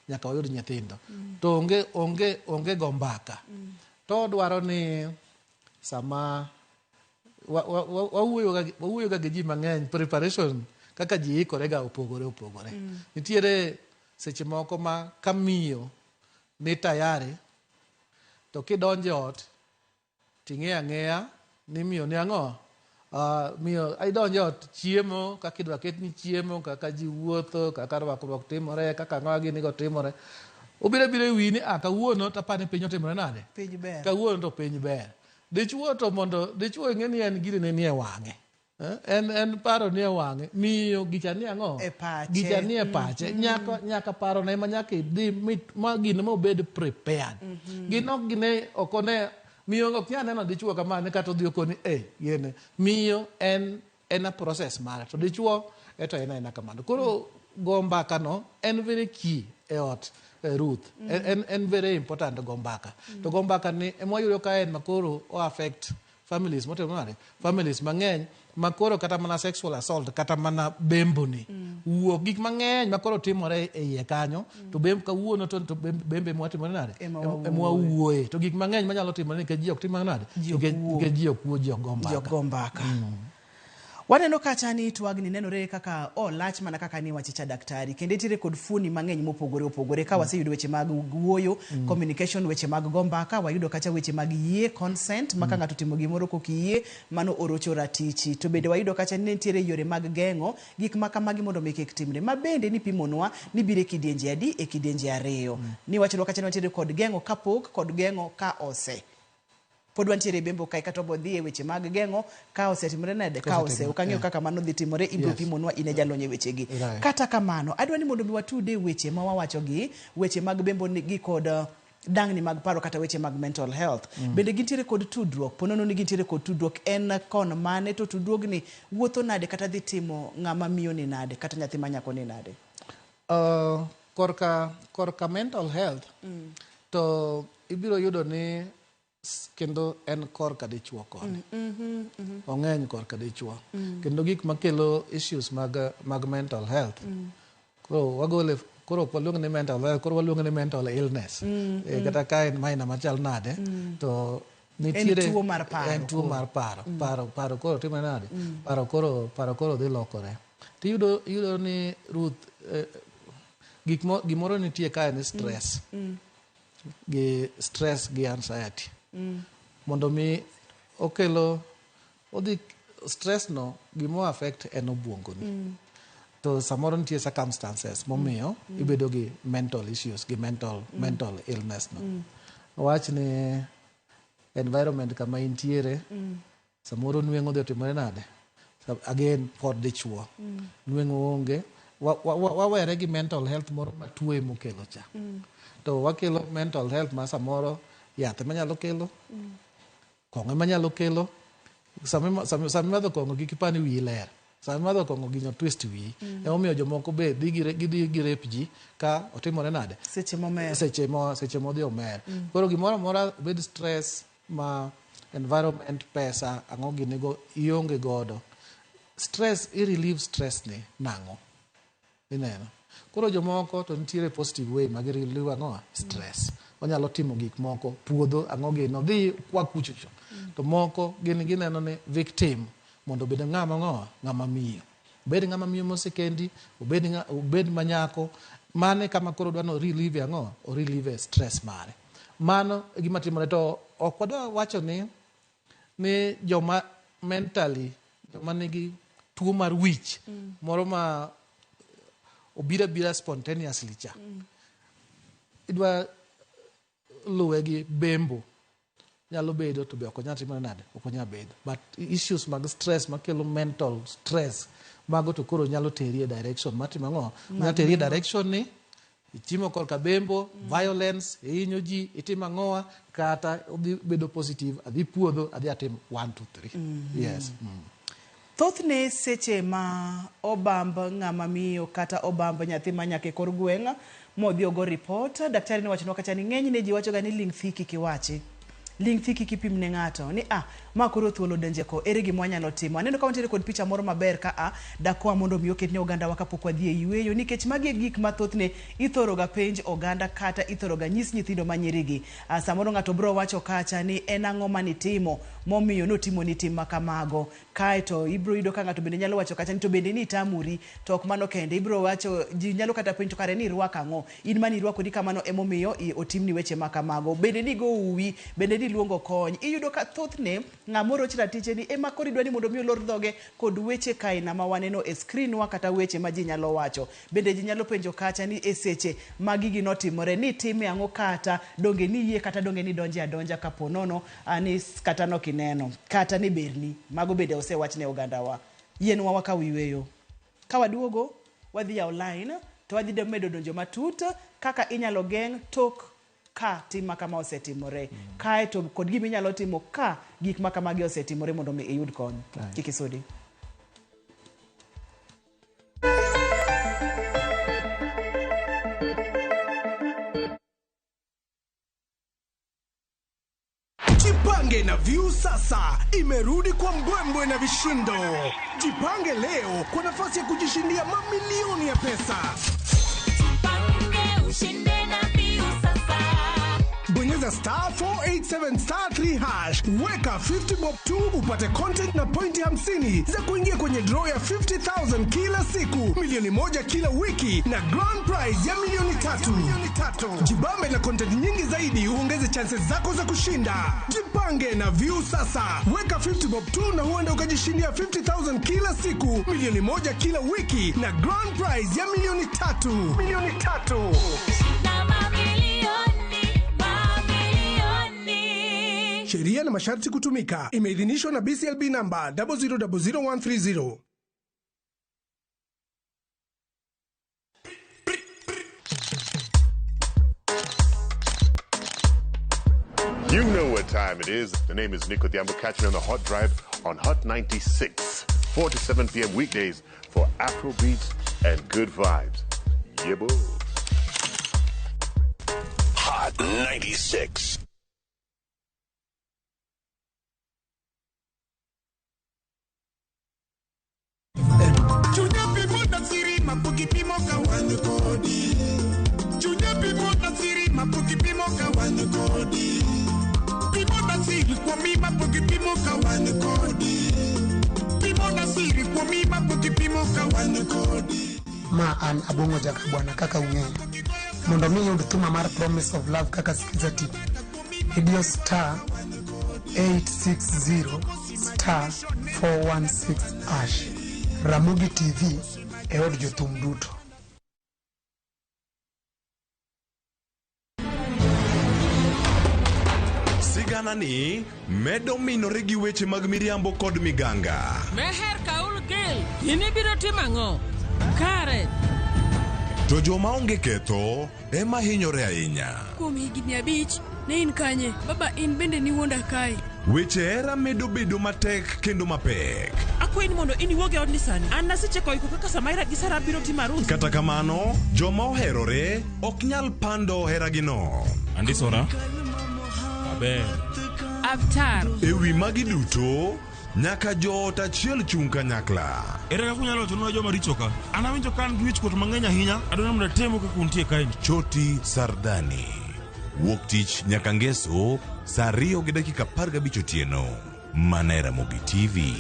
nyaka wayud nyithindo to onge onge onge go mbaka to dwaro ni sama wawuoyo wawuoyo ga gi ji mang'eny preparation kaka ji ikore ga opogore opogore nitiere seche moko ma ka miyo ni tayari to kidonjo e ot ting'eyo ang'eya ni miyo ni ang'o miyo idonjo e ot chiemo kaka idwa ketni chiemo kaka ji wuotho kaka rwakruok timore kaka ang'o gini go timore obiro abira e wiyi ni ah kawuono to apani piny otimore nade Piny ber. kawuono to piny ber dichuo to mondo dichuo ing'e ni en gini ne nie wang'e Eh, en en paro nie wang'e miyo gicha ni ang'o E pache. gicha ni e pache nyaka nyaka paro ne ma nyaka idhi mi- ma gino ma obed prepared gin ok gine ok one miyo ok nyal neno dichuo kamano kata odhi okoni eh gine miyo en en a process mare to dichuo eto en aena kamano koro go mbaka no en very key e ot eh, Ruth en, en, en very important go mbaka to go mbaka ni ema wayudo ka en makoro o affect families motimo nade families mang'eny makoro kata mana sexual assault kata mana bemboni wuok gik mang'eny makoro timore e iye kanyo to bemb kawuono to, to bemb- bembe mwatimore nade Ema Em- ema wawuoye to gik mang'eny manyalo timore nikech ji ok tim nade Ji ok nikech wuo. nikech ji ok wuo ji ok go Ji mbaka ok go mbaka. Waneno kacha ni twagni nenore kaka olach mana kaka ni wache cha daktari kendo nitiere kod fuoni mang'eny mopogore opogore ka waseyudo weche mag wuoyo communication weche mag go mbaka wayudo kacha weche mag yie consent ma ka ng'ato otimo gimoro kok iyie mano orocho ratichi to bende wayudo kacha ni nitiere yore mag geng'o gik ma kamagi mondo mi kik timre ma bende nipimonwa ni biro e kidienje adi e kidienje ariyo ni wachonwa kacha ni wantiere kod geng'o kapok kod geng'o ka ose pod wantiere e bembo kae kata obo dhi e weche mag geng'o ka osetimore nade ka ose ok ang'eyo kaka mano dhi timore ibiro Yes. pimonwa in e jalony e wechegi Right. kata kamano adwa ni mondo mi watude weche ma wawacho gi weche mag bembo ni- gi kod dangni mag paro kata weche mag mental health bende gintiere kod tudruok ponono ni gintiere kod tudruok en kon mane to tudruogni wuotho nade kata dhi timo ng'ama miyo ni nade kata nyathi ma nyako ni nade Korka korka mental health to ibiro yudo ni kendo en korka dichuo koni ong'eny korka dichuo kendo gik makelo issues mag, mag mental health. Koro wagole, koro ok waluong ni mental health, koro waluonge ni mental illness. Kata ka en minor machal nade, to nitiere En tuo mar paro. En tuo mar paro. Paro koro timore nade? Paro koro dhi lokore. Tiyudo iyudo ni Ruth, gimoro nitie kae ni stress. Gi stress gi anxiety. Mondo mi okelo odhi stress no gimo affect en obuongoni. To samoro nitie circumstances momiyo ibedo gi mental issues gi mental illness no. Wach ni environment kama intiere, samoro nweng'o dhi otimore nade? Again pod dichuo. Nweng'o onge. Wawere gi mental health moro matuo emokelo cha. To wakelo mental health ma samoro yath ema nyalo kelo, kong'o ema nyalo kelo. Sama imadho kong'o kik ipar ni wiyi ler. Sama imadho kong'o gino twist wiyi. Emomiyo jomoko be gidhi gi rape ji ka otimore nade? Seche momer. Seche modhi omer. Koro gimoro amora obed stress ma environment, pesa, ang'o ginigo ionge godo. Stress, i relieve stress ni nang'o? Ineno. Koro jomoko to nitiere positive way ma gi relieve ang'o? Stress. Onyalo timo gik moko, puodho, ang'o gini, odhi kwa kuchocho. To moko gin gineno ni victim mondo obed ng'ama ng'o? Ng'ama miyo. Obed ng'ama miyo mosekendi, obed manyako, mane kama koro dwa ni relieve ang'o? O relieve stress mare. Mano e gima timore to ok wadwa wacho ni joma mentally, joma nigi tuo mar wich moro ma obiro abira spontaneously cha. Idwa luwe gi bembo nyalo bedo to be ok onyal timore nade? Ok onyal bedo. But issues mag stress makelo mental stress mago to koro nyalo teri e direction matimo ang'o? Nyalo teri e direction ni ichimo korka bembo, violence, ihinyo ji, itimo ang'owa, kata odhi bedo positive, adhi puodho, adhi atim 1 2 3. Yes. Thothne seche ma obamb ng'ama miyo kata obamb nyathi ma nyaka e kor gweng' modhi ogo report, daktari nowachonwa kacha ni ng'enyne ji wachoga ni ling' thi kik iwachi. Ling' thi kik ipim ne ng'ato ni ah, ma koro thuolo donje ko, ere gima wanyalo timo. Aneno ka wantiere kod picha moro maber ka a dakwa mondo mi oket ne ogandawa kapok wadhi e yueyo, nikech magi e gik ma thothne ithoro ga penj oganda kata ithoro ga nyis nyithindo manyirigi. Samoro ng'ato bro wacho kacha ni en ang'o manitimo momiyo notimoni tim makamago. Kaeto ibro yudo ka ng'ato bende nyalo wacho kacha ni to bende ni itamori, to ok mano kende, ibro wacho ji nyalo kata penjo kare ni irwako ang'o, in mani irwakori kamano emomiyo otimni weche makamago, bende ni go uwi, bende ni iluongo kony. Iyudo ka thothne ng'ama oroch ratiche ni ema koro idwa ni mondo mi olor dhoge kod weche kaina ma waneno e screen wa kata weche ma ji nyalo wacho. Bende ji nyalo penjo kacha ni e seche ma gigi notimore ni itime ang'o, kata donge ni yie, kata donge ni donje adonja kapo nono ni kata nokineno kata ni berni. Mago bende osewach ne ogandawa. Yienwa wakaw yueyo. Ka waduogo, wadhi yawo line to wadhi medo donjo matut kaka inyalo geng' tok ka tim ma kama osetimore. Kaeto kod gima inyalo timo ka gik ma kamagi osetimore mondo mi iyud kony. Kik isudi. Jipange na Viusasa imerudi kwa mbwembwe na vishindo. Jipange leo kwa nafasi ya kujishindia mamilioni ya pesa. Ushinde na Viusasa. Bonyeza star 487 star 3 hash, weka 50 bob tu upate content na pointi 50 za kuingia kwenye draw ya 50,000 kila siku, 1,000,000 kila wiki na grand prize ya 3,000,000. Jibambe na content nyingi zaidi uongeze chances zako za kushinda. Jipange na Viusasa, weka 50 bob tu na huenda ukajishindia 50,000 kila siku, 1,000,000 kila wiki na grand prize ya 3,000,000. 3,000,000. Na mamilioni, mamilioni. Sheria na masharti kutumika. Imeidhinishwa na BCLB namba 0000130. You know what time it is. The name is Nico Odhiambo. Catch me on the Hot Drive on Hot 96, 4 to 7 p.m. weekdays for Afro beats and good vibes. Yeah, boy. Hot 96. Chunya pi mondo siri. mapok ipimo ka wan kodi. Chunya pimo na siri mapok ipimo ka wan kodi. Pimo na siri kuomi mapok ipimo ka wan kodi. Pimo na siri kuomi mapok ipimo ka wan kodi. Ma an Abong'o Jakabwana kaka ung'eyo. Mondo mi iyud thuma mar Promise of Love kaka Skiza Tip, idiyo star 860 star 416 hash. Ramogi TV e od jothum duto. Sigana ni medo minore gi weche mag miriambo kod miganga. Meher Kaul Gil, in ibiro timo ang'o? Kare, To joma onge ketho ema hinyore ahinya. Kuom higni abich, ne in kanye? Baba in bende niwuonda kae. Weche hera medo bedo matek kendo mapek. Akwayi ni mondo in iwuog e odni sani. An nasecheko iko kaka Samaira gi Sara biro timo arus. Kata kamano, joma oherore ok nyal pando heragino. Andisora. Aber. Avtar. E wi magi duto, nyaka joot achiel chung' kanyakla. Ere kaka unyalo wachonwa joma richo ka? An awinjo ka an gi wichkuot mang'eny ahinya. Adwaro ni mondo atemu kaka untie kaeni. Choti Sardani. Wuok tich nyaka ngeso saa 2:15 otieno. Mana e Ramogi TV.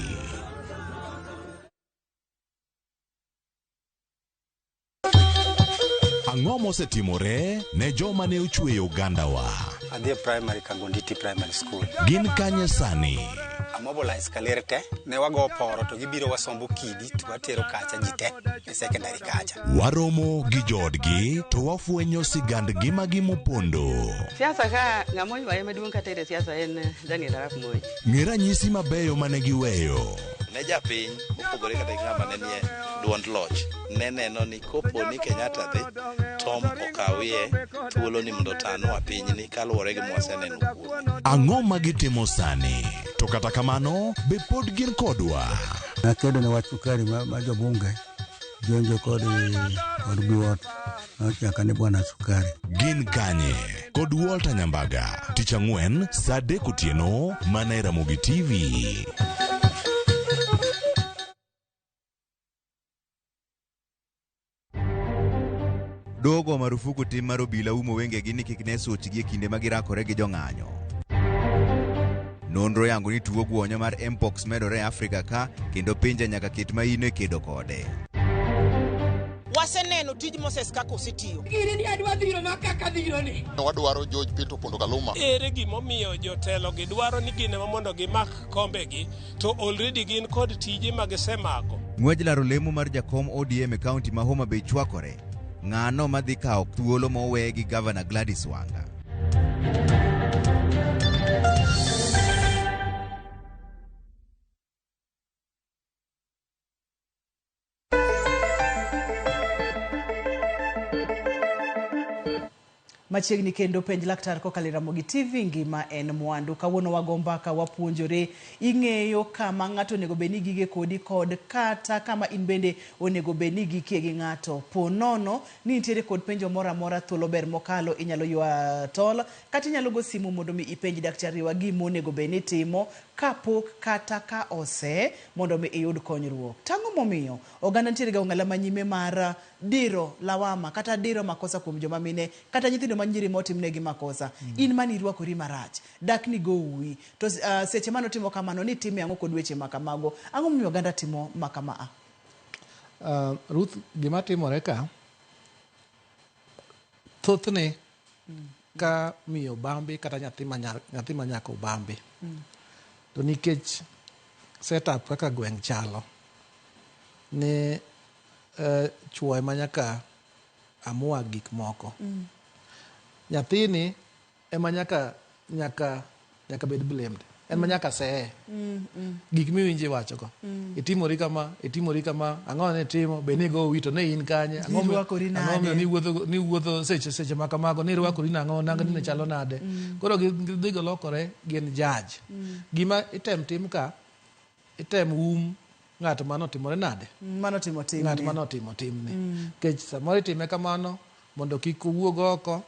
Ang'o mosetimore ne joma ne ochweyo ogandawa? Adhi e primary Kangonditi Primary School. Gin kanye sani? Amobilize kaler te, ne wago poro to gibiro wasombo kidi to watero kacha ji te e secondary kacha. Waromo gi joodgi to wafwenyo sigand ngimagi mopondo. Siasa ka ng'ama oywaye maduong' kata e siasa en Daniel Arap Moi. Ng'e ranyisi mabeyo mane giweyo. Ne japiny mopogore kata gi ng'ama ne nie duond loch ne neno ni kopo ni Kenyatta dhi Tom okawie thuolo ni mondo otanwa pinyni kaluwore gi mwaseneno kuome. Ang'o ma gitimo sani? To kata kamano, be pod gin kodwa? Nakedo ne wach sukari ma, ma jobunge jonjo kod kod Biwott nochaka ni bwana sukari. Gin kanye? Kod Walter Nyambaga, tich ang'wen saa 3 otieno mana e Ramogi TV. Doho ogo marufuku tim mar obila umo wengegi ni kik ne suchgi e kinde ma girakore gi jong'anyo. Nonro yango ni tuo guonyo mar Mpox medore e Afrika ka kendo pinje nyaka ket maino e kedo kode. Waseneno tij Moses kaka osetiyo. Gini ni adwa dhiro ma kaka dhiro ni. Wadwaro George Pinto Opondo Kaluma. Ere gimomiyo jotelo gi dwaro ni gin ema mondo gimak kombegi to already gin kod tije ma gisemako. Ng'wej laro lemo mar jakom ODM e kaunti ma Homa Bay chwakore. Ng'ano madhi kawo thuolo mowe gi Gavana Gladys Wanga? Machiegni kendo penj laktar kokalo e Ramogi TV ngima en mwandu. Kawuono wago mbaka wapuonjore ing'eyo kama ng'ato onego bed ni gige kodi kod kata kama in bende onego bed ni gikie gi ng'ato. Po nono ni nitiere kod penjo moro amora thuolo ber mokalo inyalo ywa tol kata inyalo go simu mondo mi ipenj daktari wa gima onego bed ni itimo kapok kata ka ose mondo mi iyud konyruok. Tang'o momiyo oganda nitiere ga ong'ala manyime mar diro lawama kata diro makosa kuom joma mine kata nyithindo manyiri motimnegi makosa. In mani irwakori marach, dak ni gowi. To seche mane otimo kamano ni time ang'o kod weche makamago? Ang'o momiyo oganda timo makama a? Ruth, gima timore ka, thothne ka miyo bambi kata nyathi ma nyako bambi, to nikech setup kaka gweng' chalo, ni chuo ema nyaka amua gik moko. Nyathini ema nyaka bed blamed. En ma nyaka seye. Gik miwinjo iwacho go. Itimori kama, itimori kama, ang'o ne itimo, be nigo wi to ne in kanye, ang'o Nirwakori nade? ang'o miyo niwuotho seche ma kamago, nirwakori nang'o, nangni ne chalo nade. Koro gidhigo lokore gin judge. Gima item tim ka, item um ng'at manotimore nade? Manotimo timne. Ng'at manotimo timne. Nikech samoro itime kamano mondo kik owuog oko,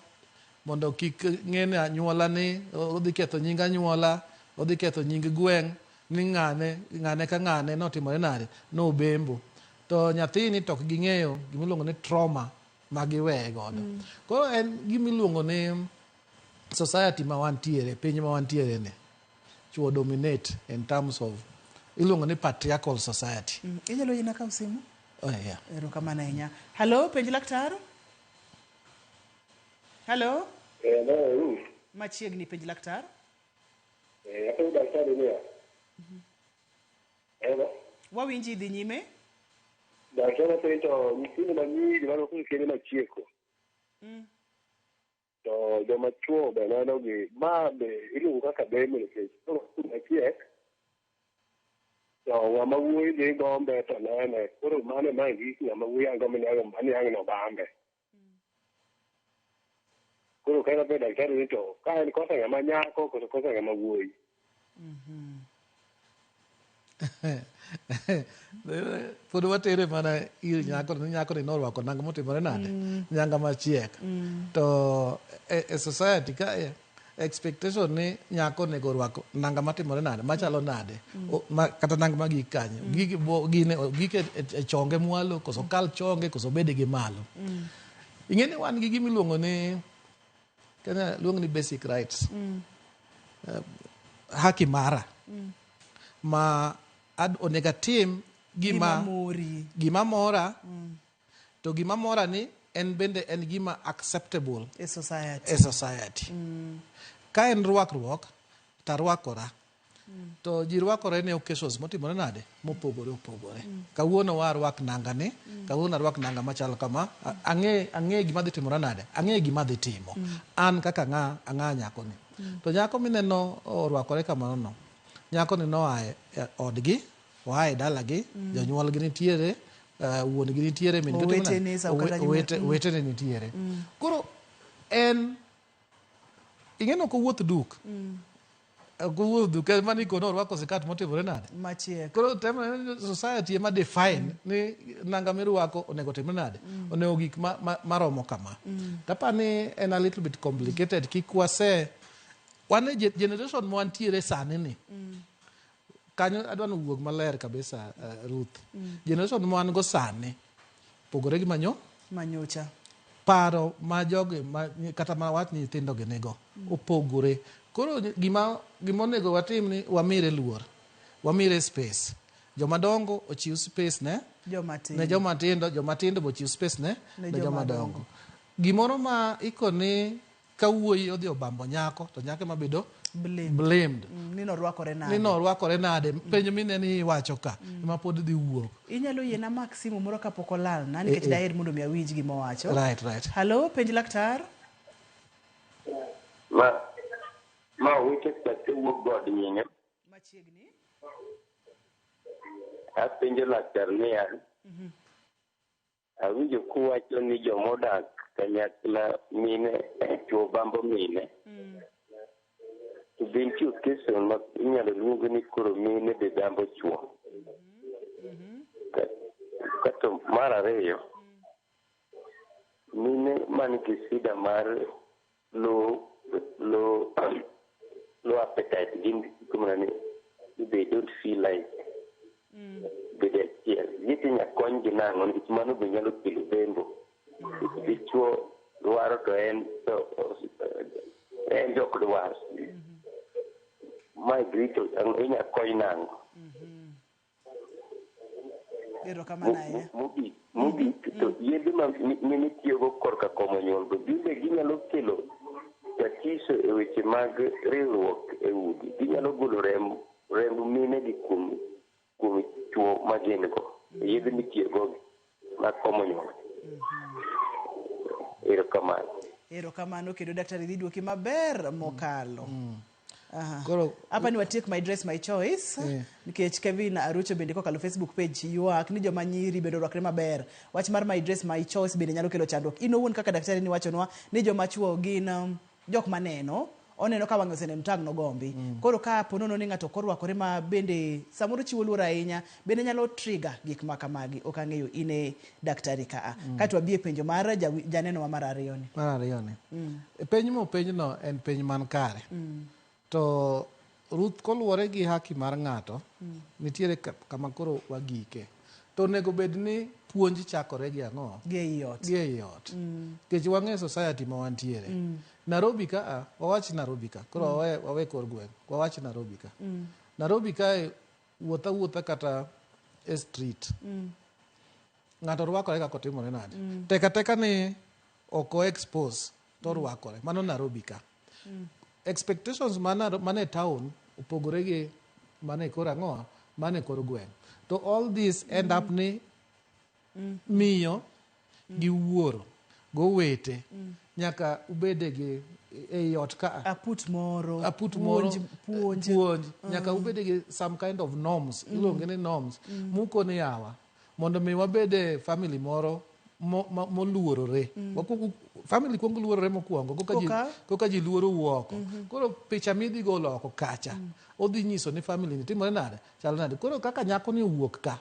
mondo kik ng'e ni anyuola ni odhi ketho nying anyuola, odhi ketho nying gweng', ni ng'ane, ng'ane ka ng'ane notimore nade, nobembo. To nyathini to ok ging'eyo gimiluongo ni trauma ma giweye godo. Koro en gimiluongo ni society ma wantiere, piny ma wantiere ni, chuo dominate in terms of iluongo ni patriarchal society. Inyalo yiena kawo simu? Oh, yeah. Erokamano ahinya. Halo, penj laktar. Halo, Hello. machiegni penj laktar. Apenjo daktari niya. Hello. Wawinji dhi nyime. Daktari apenjo to nyithindo manyiri man koro kende machieko to joma chuo be neno gi ma be iluongo kaka bemo nikech koro machiek to ng'ama wuoyi dhi gombe to nene koro mano ema gik ng'ama wuoyi ang' gombe ni ang' ni ang' nobambe. Koro ka apenjo daktari ni to ka en kosa ng'ama nyako koso kosa ng'ama wuoyi. Pod watere mana ir nyako ni nyako ni norwako nanga motimore nade nyanga machiek to e society ka e expectation ni nyako onego orwak nanga matimore nade machalo nade kata nanga magik kanyo gik gine ogik e chonge mwalo koso kal chonge koso bede gi malo. Ing'e ni wan gi gimiluongo ni Kenya luongo ni basic rights, haki mara ma onego atim gima mori. Gima mora to gima mora ni en bende en gima acceptable e society. E society. Ka en rwakruok tarwakora to ji rwakore ne occasions motimore nade mopogore opogore. Kawuono warwak nanga ni, kawuono arwak nanga machalo kama, ang'e gima dhi timore nade, ang'e gima dhi timo. An kaka ng'a ang'a nyako ni. To nyako mineno orwakore kamano no, nyako ni noa e odgi, oa e dalagi, jonyuolgi nitiere, wuon gi nitiere, min gi timo nade? Owetene, sa kata Owetene nitiere. Koro en ing'e ni ok owuoth duk. Ok owuoth duk, en mana ikono orwako sikat motimore nade? Machiek. Koro temo society ema define ni nanga mirwako onego timre nade? Onego gik maromo kama. Tapa ni en a little bit complicated kik wase wan e generation ma wantiere sani ni. Kanyo adwa ni owuog maler kabisa, Ruth. Generation ma wan go sani pogore gi manyo manyocha. Paro ma jogi ma, kata ma wach ni nyithindo gi nigo opogore. Koro gima onego watim ni wamire luor, wamire space. Joma dongo ochiw space ne joma tindo. Ne joma tindo, joma tindo be ochiw space ne ne joma joma dongo. dongo. Gimoro ma ikoni ka wuoyi odhi obambo nyako to nyako ema bedo blamed. Blamed. Ni norwakore nade. Ni norwakore nade. Penjo mineno ni iwacho ka ema pod dhi wuok. Inyalo yiena mak simu moro kapok olalna nikech daher mondo mi awinj gima owacho. Right. Halo, penj laktar. Ma owete kate wuok god nyinge. Machiegni. Apenjo laktar niya, awinjo kuwacho ni jomodak kanyakla mine chuo bambo mine. To be nitie occasion ma inyalo luong ni koro mine be bambo chuo. Kato mar ariyo, mine man gi shida mar low appetite gin kumana ni they don't feel like bedo achiel. Giti nyaka konygi nang'o nikech mano be nyalo kelo bembo. Dichuo dwaro to en to en ok dwar. Mae grito inya kony nang'o. Erokamano ahinya. Mogik to yedhe ma mine tiyogo korka komo nyuol go bende ginyalo kelo tatizo e weche mag riwruok e udi. Ginyalo golo remb mine gi kuom chuo ma gin go. Yedhe mitiyogo mag komo nyuol. Erokamano. Erokamano kendo daktari dhi duoki maber mokalo. Koro Hapa ni watiek my dress my choice nikech Kevin Arucho bende kokalo Facebook page ywak ni joma nyiri bende orwakre maber. Wach mar my dress my choice bende nyalo kelo chandruok. In owuon kaka daktari ni wachonwa ni joma chuo gin jok maneno oneno ka wang'e oseneno tang' nogombi. Koro ka po nono ni ng'ato ok orwakore ma bende samoro chiwo luor ahinya bende nyalo trigger gik ma kamagi. Ok ang'eyo in e daktari ka a. Kaeto wabi e penjo mar janeno wa mar ariyo ni. Mar ariyo ni. Penj mopenjno en penj man kare. To Ruth koluwore gi haki mar ng'ato, nitiere kama koro wagike. To onego bed ni puonj chakore gi ang'o? Gi ei ot. Gi ei ot. Nikech wang'e society ma wantiere. Nairobi ka a, wawach Nairobi ka. Koro wawe kor gweng'. Wawach Nairobi ka. Nairobi kae wuoth awuotha kata e street. Ng'ato rwakore kaka otimore nade. Tek ateka ni ok o expose to orwakore. Mano Nairobi ka. Expectations mane town opogore gi mane kor ang'o, mane kor gweng'. To all this end up ni miyo gi wuoro gowete nyaka ubede gi ei ot ka aput moro aput moro puonj puonj nyaka ubede gi some kind of norms iluonge ni norms mukone yawa mondo mi wabed e family moro moluorore. Family kuongo luorore mokwongo koka ji luoro wuok. Koro picha midhi golo oko kacha odhi nyiso ni family ni timore nade, chal nade. Koro kaka nyako ni owuok ka,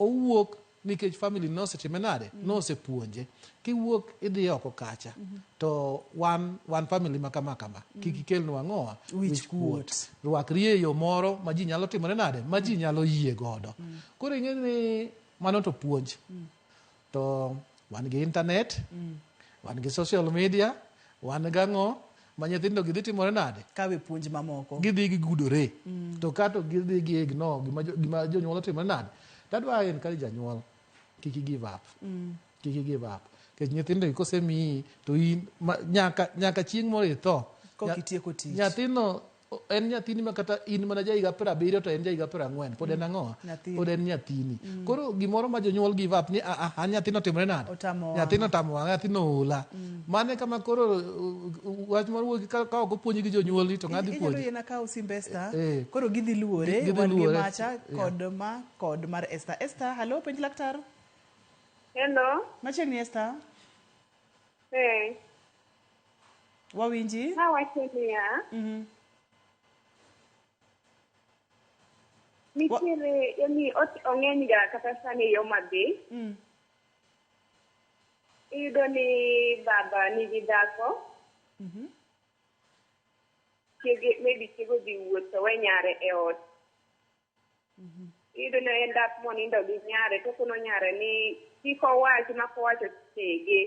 owuok nikech family nosetime nade, nosepuonje. Kiwuok idhi oko kacha to wan family ma kama kama, kik ikelnwa ang'owa wich kuot. Rwakri e yo moro ma ji nyalo timore nade, ma ji nyalo yie godo. Koro ing'e ni mano to puonj. To wan gi internet, wan gi social media, wan gang'o ma nyithindo gidhi timore nade, kawe puonj mamoko gidhi gigudore. To kato gidhi gi ignore gima jonyuol otimore nade. Tadwa encourage janyuol kik i give up. Kik i give up. Nikech nyithindo gi kosemiyi to in nyaka chieng' moro itho. Kok itieko tich. Nyathino en nyathini ma kata in mana ja higa 70 to en ja higa 40 pod en ang'o? Pod en nyathini. Koro gimoro ma jonyuol give up ni a nyathino otimore nade? Nyathino otamo wang'a, nyathino oula. Mane kama koro wach mar wuoyi ka ok opuonji gi jonyuolni to ng'a dhi puonji? Inyalo yiena kawo simb Esther. Koro gidhi luore, wan gi macha kod ma kod mar Esther. Esther, hello, penj laktar. Hello. Machiegni Esther. Hey. Wawinji? Nawacho niya, nitiere yani ong'eny ga kata sani yo madhi. Iyudo ni baba nigi dhako. Chiege, maybe chiege odhi wuoth to we nyare e ot. Iyudo ni en dak monindo gi nyare to kono nyare ni kik owach ma kowacho tege.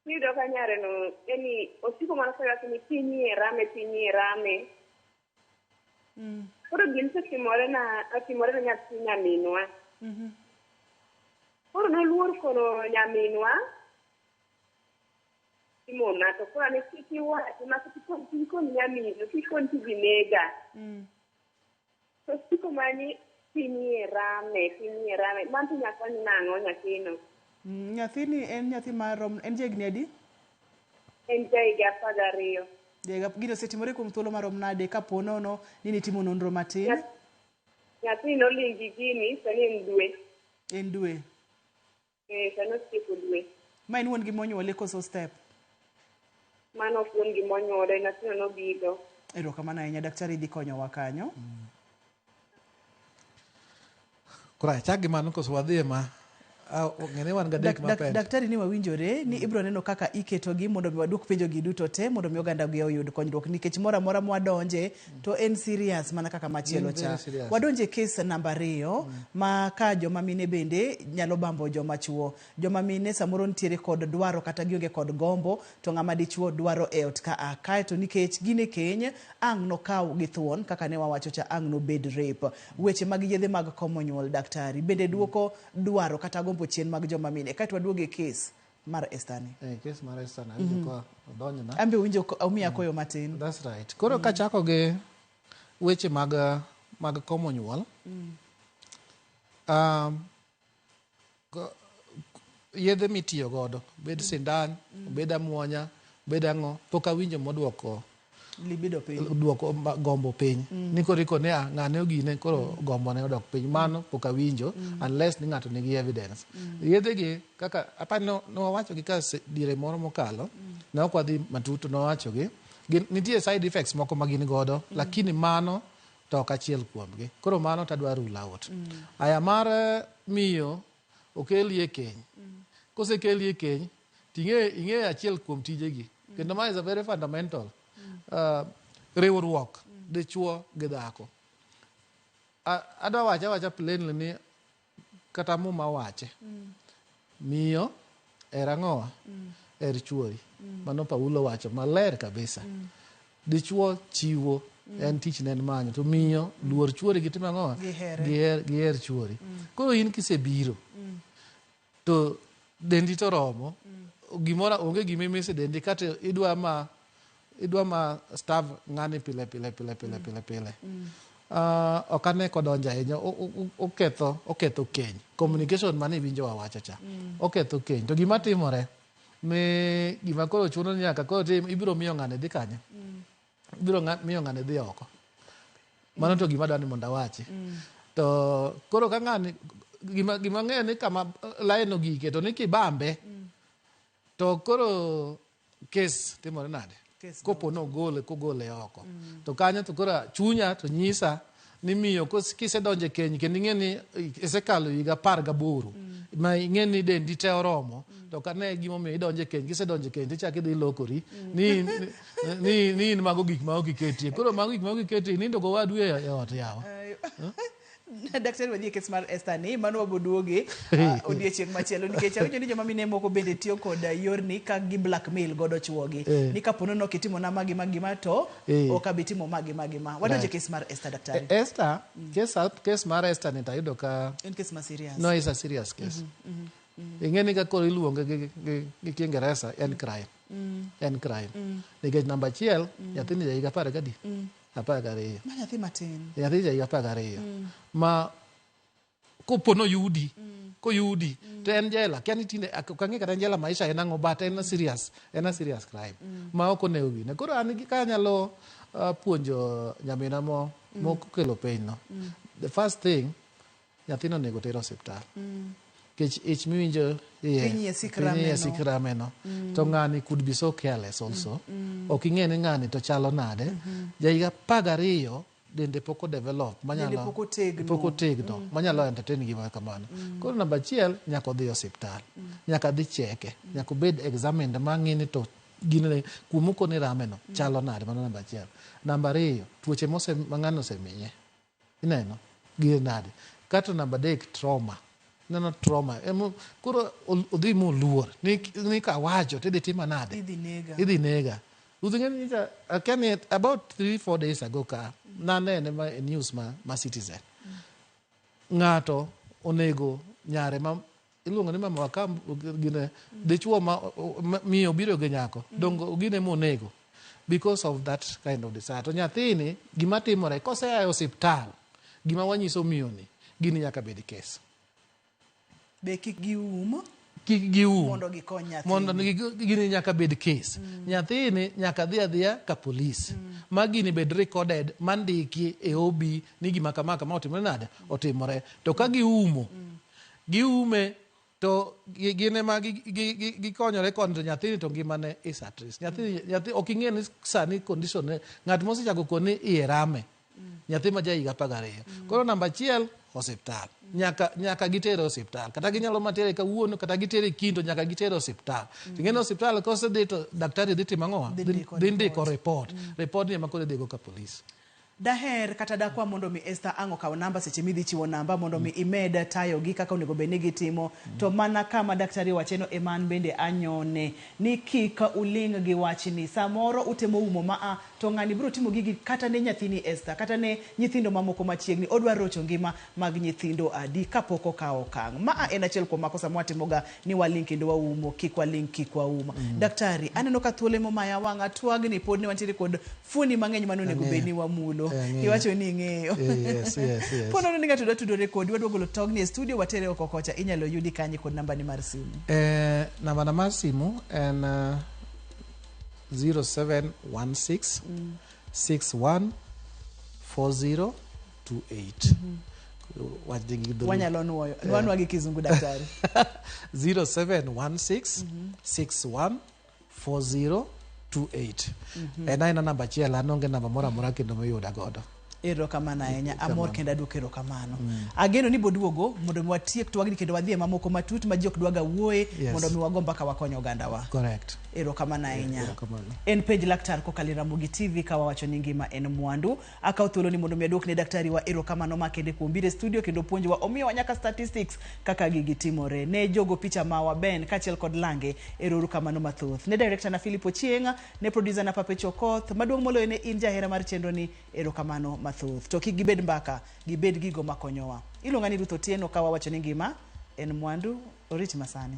Iyudo ka nyare no yani osiko mana kowacho ni piny rame, piny rame. Koro gini osetimore na otimore na nyathi nyaminwa. Koro noluor kono nyaminwa timona to koro ne kik iwachi ma kik ikon nyaminu, kik ikon tiji nega. To siko mani piny rame, piny rame. Mano to nyaka kony nang'o nyathino? Nyathini en nyathi marom, en jahigni adi? En jahiga 12. Gino osetimore kuom thuolo marom nade kapo nono ni nitimo nonro matin? Nyathini noling' gi gini, sani en dwe. En dwe? Sani otieko dwe. Ma en wuon gi monyuole koso step? Mano ok wuon gi monyuole, nyathino nobiro. Erokamano ahinya, daktari dhi konyowa kanyo. Koro achak gi mano koso wadhi e ma ng'e ni wan gadek mapek. Daktari ni wawinjore ni ibiro neno kaka iketogi mondo mi waduok penjo gi duto te mondo mi oganda gi oyud konyruok nikech moro amora mwadonje to en serious mana kaka machielo cha. Wadonje case namba 2 ma ka joma mine bende nyalo bambo joma chuo. Joma mine samoro nitiere kod dwaro kata gionge kod gombo to ng'ama dichuo dwaro e ot ka a. Kaeto nikech gin e keny ang' nokaw gi thuon kaka ne wawacho cha ang' nobed rape. Weche mag yedhe mag komo nyuol daktari bende duoko dwaro kata gombo chien mag joma mine. Kaeto waduogo e case mar Esther ni. Case mar Esther na awinjo ka odonjona. An be winjo omiya koyo matin. That's right. Koro kachako gi weche mag komo nyuol. Yedhe mitiyo godo, bed sindan, bed amuonya, bed ang'o, pok awinjo moduoko libido piny. Duoko gombo piny. Ni koro ikone a ng'ane ogine koro gombo ne odok piny. Mano pok awinjo unless ni ng'ato nigi evidence. Yedhe gi kaka apani no wawacho gi ka diere moro mokalo, ne ok wadhi matut no wawacho gi. Nitie side effects moko ma gin godo, lakini mano to ok achiel kuomgi. Koro mano tadwa rule out. Aya mar miyo okeli e keny. Kosekeli e keny, ing'e achiel kuom tijegi. Kendo ma is a very fundamental. Riwruok dichuo gi dhako. Adwa wache awacha plainly ni kata Muma wache. Miyo, her ang'owa? Her chuori. Mano Paulo wacho maler kabisa. Dichuo chiwo, en tich ne en manyo. To miyo, luor chuori gi tim ang'owa? Gihere. Giher chuori. Koro in kisebiro, to dendi to romo, gimoro onge gima imise dendi kata idwa ma starve ng'ani pile pile pile pile pile pile. Ok ane kodonjo ahinya, oketho keny. Communication mane iwinjo wawacho cha. Oketho keny. To gima timore, ni gima koro chuno ni nyaka koro tim, ibiro miyo ng'ane dhi kanye? Ibiro miyo ng'ane dhi oko. Mano to gima adwa ni mondo awachi. To koro ka ng'ani, gima ng'eyo ni kama line ogike, to ni kibambe, to koro kes timore nade? Kopo no kogole oko. To kanyo to koro chunya to nyisa ni miyo kisedonjo e keny kendo ing'e ni isekalo higa 18, ma ing'e ni dendi te oromo, to kane gimomiyo idonjo e keny, kisedonjo e keny tichako idhi lokori ni in mago gik ma ok iketie. Koro mago gik ma ok iketie, inindo go wadu e ot yawa. Daktari wadhi e kes mar Esther ni mano waboduoge odiechieng' machielo nikech awinjo ni joma mine moko bende tiyo kod yorni ka gi blackmail godo chuogi. Ni kapo ni ok itimo na magi magi ma to ok abi timo magi magi ma. Wadonje kes mar Esther daktari. Esther, kes mar Esther ni tayudo ka en kes ma serious. No, it's a serious case. Ing'e ni ka koro iluonge gi Kiingereza en crime. En crime. Nikech namba 1 nyathini ja higa 12. 12. Ma nyathi matin. Nyathi ja higa 12. Ma kopo noyudi, koyudi, to en jela. Kia ni tinde, ok ang'e kata en jela maisha en ang'o, but en a serious crime. Ma ok onego gine. Koro an ka anyalo puonjo nyamina mokelo penj no. The first thing, nyathino onego ter osiptal. Nikech ich miwinjo iye, Piny iye sik piny iye rameno. sik rameno. To ng'ani could be so careless also. Ok ing'e ni ng'ani to chalo nade. Ja higa 12 dende pok odevelop, Dende pok otegno. pok otegno, manyalo entertain gima kamano. Koro namba 1 nyaka odhi osiptal. Nyaka dhi cheke, nyaka obed examined mang'i ni to gine kuom ni rameno chalo nade, mano namba 1. Namba 2, tuoche ma ng'ano osemiye. Ineno? Gine nade. Kato namba 3, trauma. Neno trauma. Koro odhi moluor. Ni kawacho tidhi tima nade? Idhi nega. Idhi nega. Ruth ing'e ni nyicha, akia ni about 3-4 days ago ka, nanene ma e news ma Citizen. Ng'ato onego nyare ma iluongo ni mama Wakambo, gine, dichuo ma miyo biro gi nyako. Dongo gine monego. Because of that kind of desire. To nyathini, gima timore, kosea e osiptal, gima wanyiso miyo ni, gini nyaka bed kes. Be kik gium? Kik gium. Mondo gikony nyathini. Mondo gini nyaka bed kes. Nyathini nyaka dhi adhiya ka polis. Ma gini bed recorded, mandiki e OB ni gima kama kama otimore nade? Otimore. To ka giumo, giume to gin ema gikonyore koni to nyathini to ngimane is at risk. Nyathi ok ing'e ni sani condition ne, ng'at mosechako koni iye rame. Nyathi ma ja higa 12. Koro namba 1, osiptal. Nyaka gitere osiptal. Kata ginyalo matere kawuono, kata gitere kiny, to nyaka gitere osiptal. Ing'e ni osiptal kosedhi to daktari dhi timo ang'o? Dhi ndiko report. Report ni ema koro idhigo ka polis. Daher kata dakwa mondo mi Esther ang' okaw namba seche midhi chiwo namba mondo mi imed tayogi kaka onego bed ni gitimo. To mana kama daktari owacheno ema an bende anyone ni kik uling' gi wachni. Samoro utemo umo ma to ng'ani biro timo gigi kata ne nyathini Esther, kata ne nyithindo mamoko machiegni. Odwa rocho ngima mag nyithindo adi kapok okawo okang'. Ma en achiel kuom makosa mwatimoga ni waling' kendo waumo, kik waling' kik waum. Daktari, aneno ka thuolo emomaya wang'a twagni pod ne wantiere kod fuoni mang'eny mane onego bed ni wamulo. Iwacho ni ing'eyo. Yes. Ponono ni ng'ato dwa tudore kodi, wadwa golo togni e studio watere oko kocha, inyalo yudi kanye kod nambani mar simu? Nambana mar simu en 0716 61 4028. Wach gi dholuo. Wanyalo nuoyo. Nwanwa gi kizungu daktari. 0716 61 4028. En aena namba achiel, an onge namba moro amora kendo miyuda godo. Erokamano ahinya, amor Kamano. kendo aduoko erokamano. Ageno ni boduogo mondo mi watiek twagni kendo wadhi e mamoko matut ma ji ok dwaga wuoye mondo mi wago mbaka wakony ogandawa. Correct. Erokamano ahinya. Erokamano. En penj laktar kokalo e Ramogi TV ka wawacho ni ngima en mwandu. Akawo thuolo ni mondo mi aduok ne daktari wa erokamano makende kuom biro e studio kendo puonjowa omiyowa nyaka statistics kaka gigi timore. Ne jogo picha mawa Ben kaachiel kod Lange, ero kamano mathoth. Ne director na Philip Ochieng', ne producer na Papecho Okoth, maduong' moloyo ne in jahera mar chenro ni erokamano mathoth. To kik gibed mbaka, gibed gigo makonyowa. Iluonga ni Ruth Otieno ka wawacho ni ngima en mwandu, orit masani.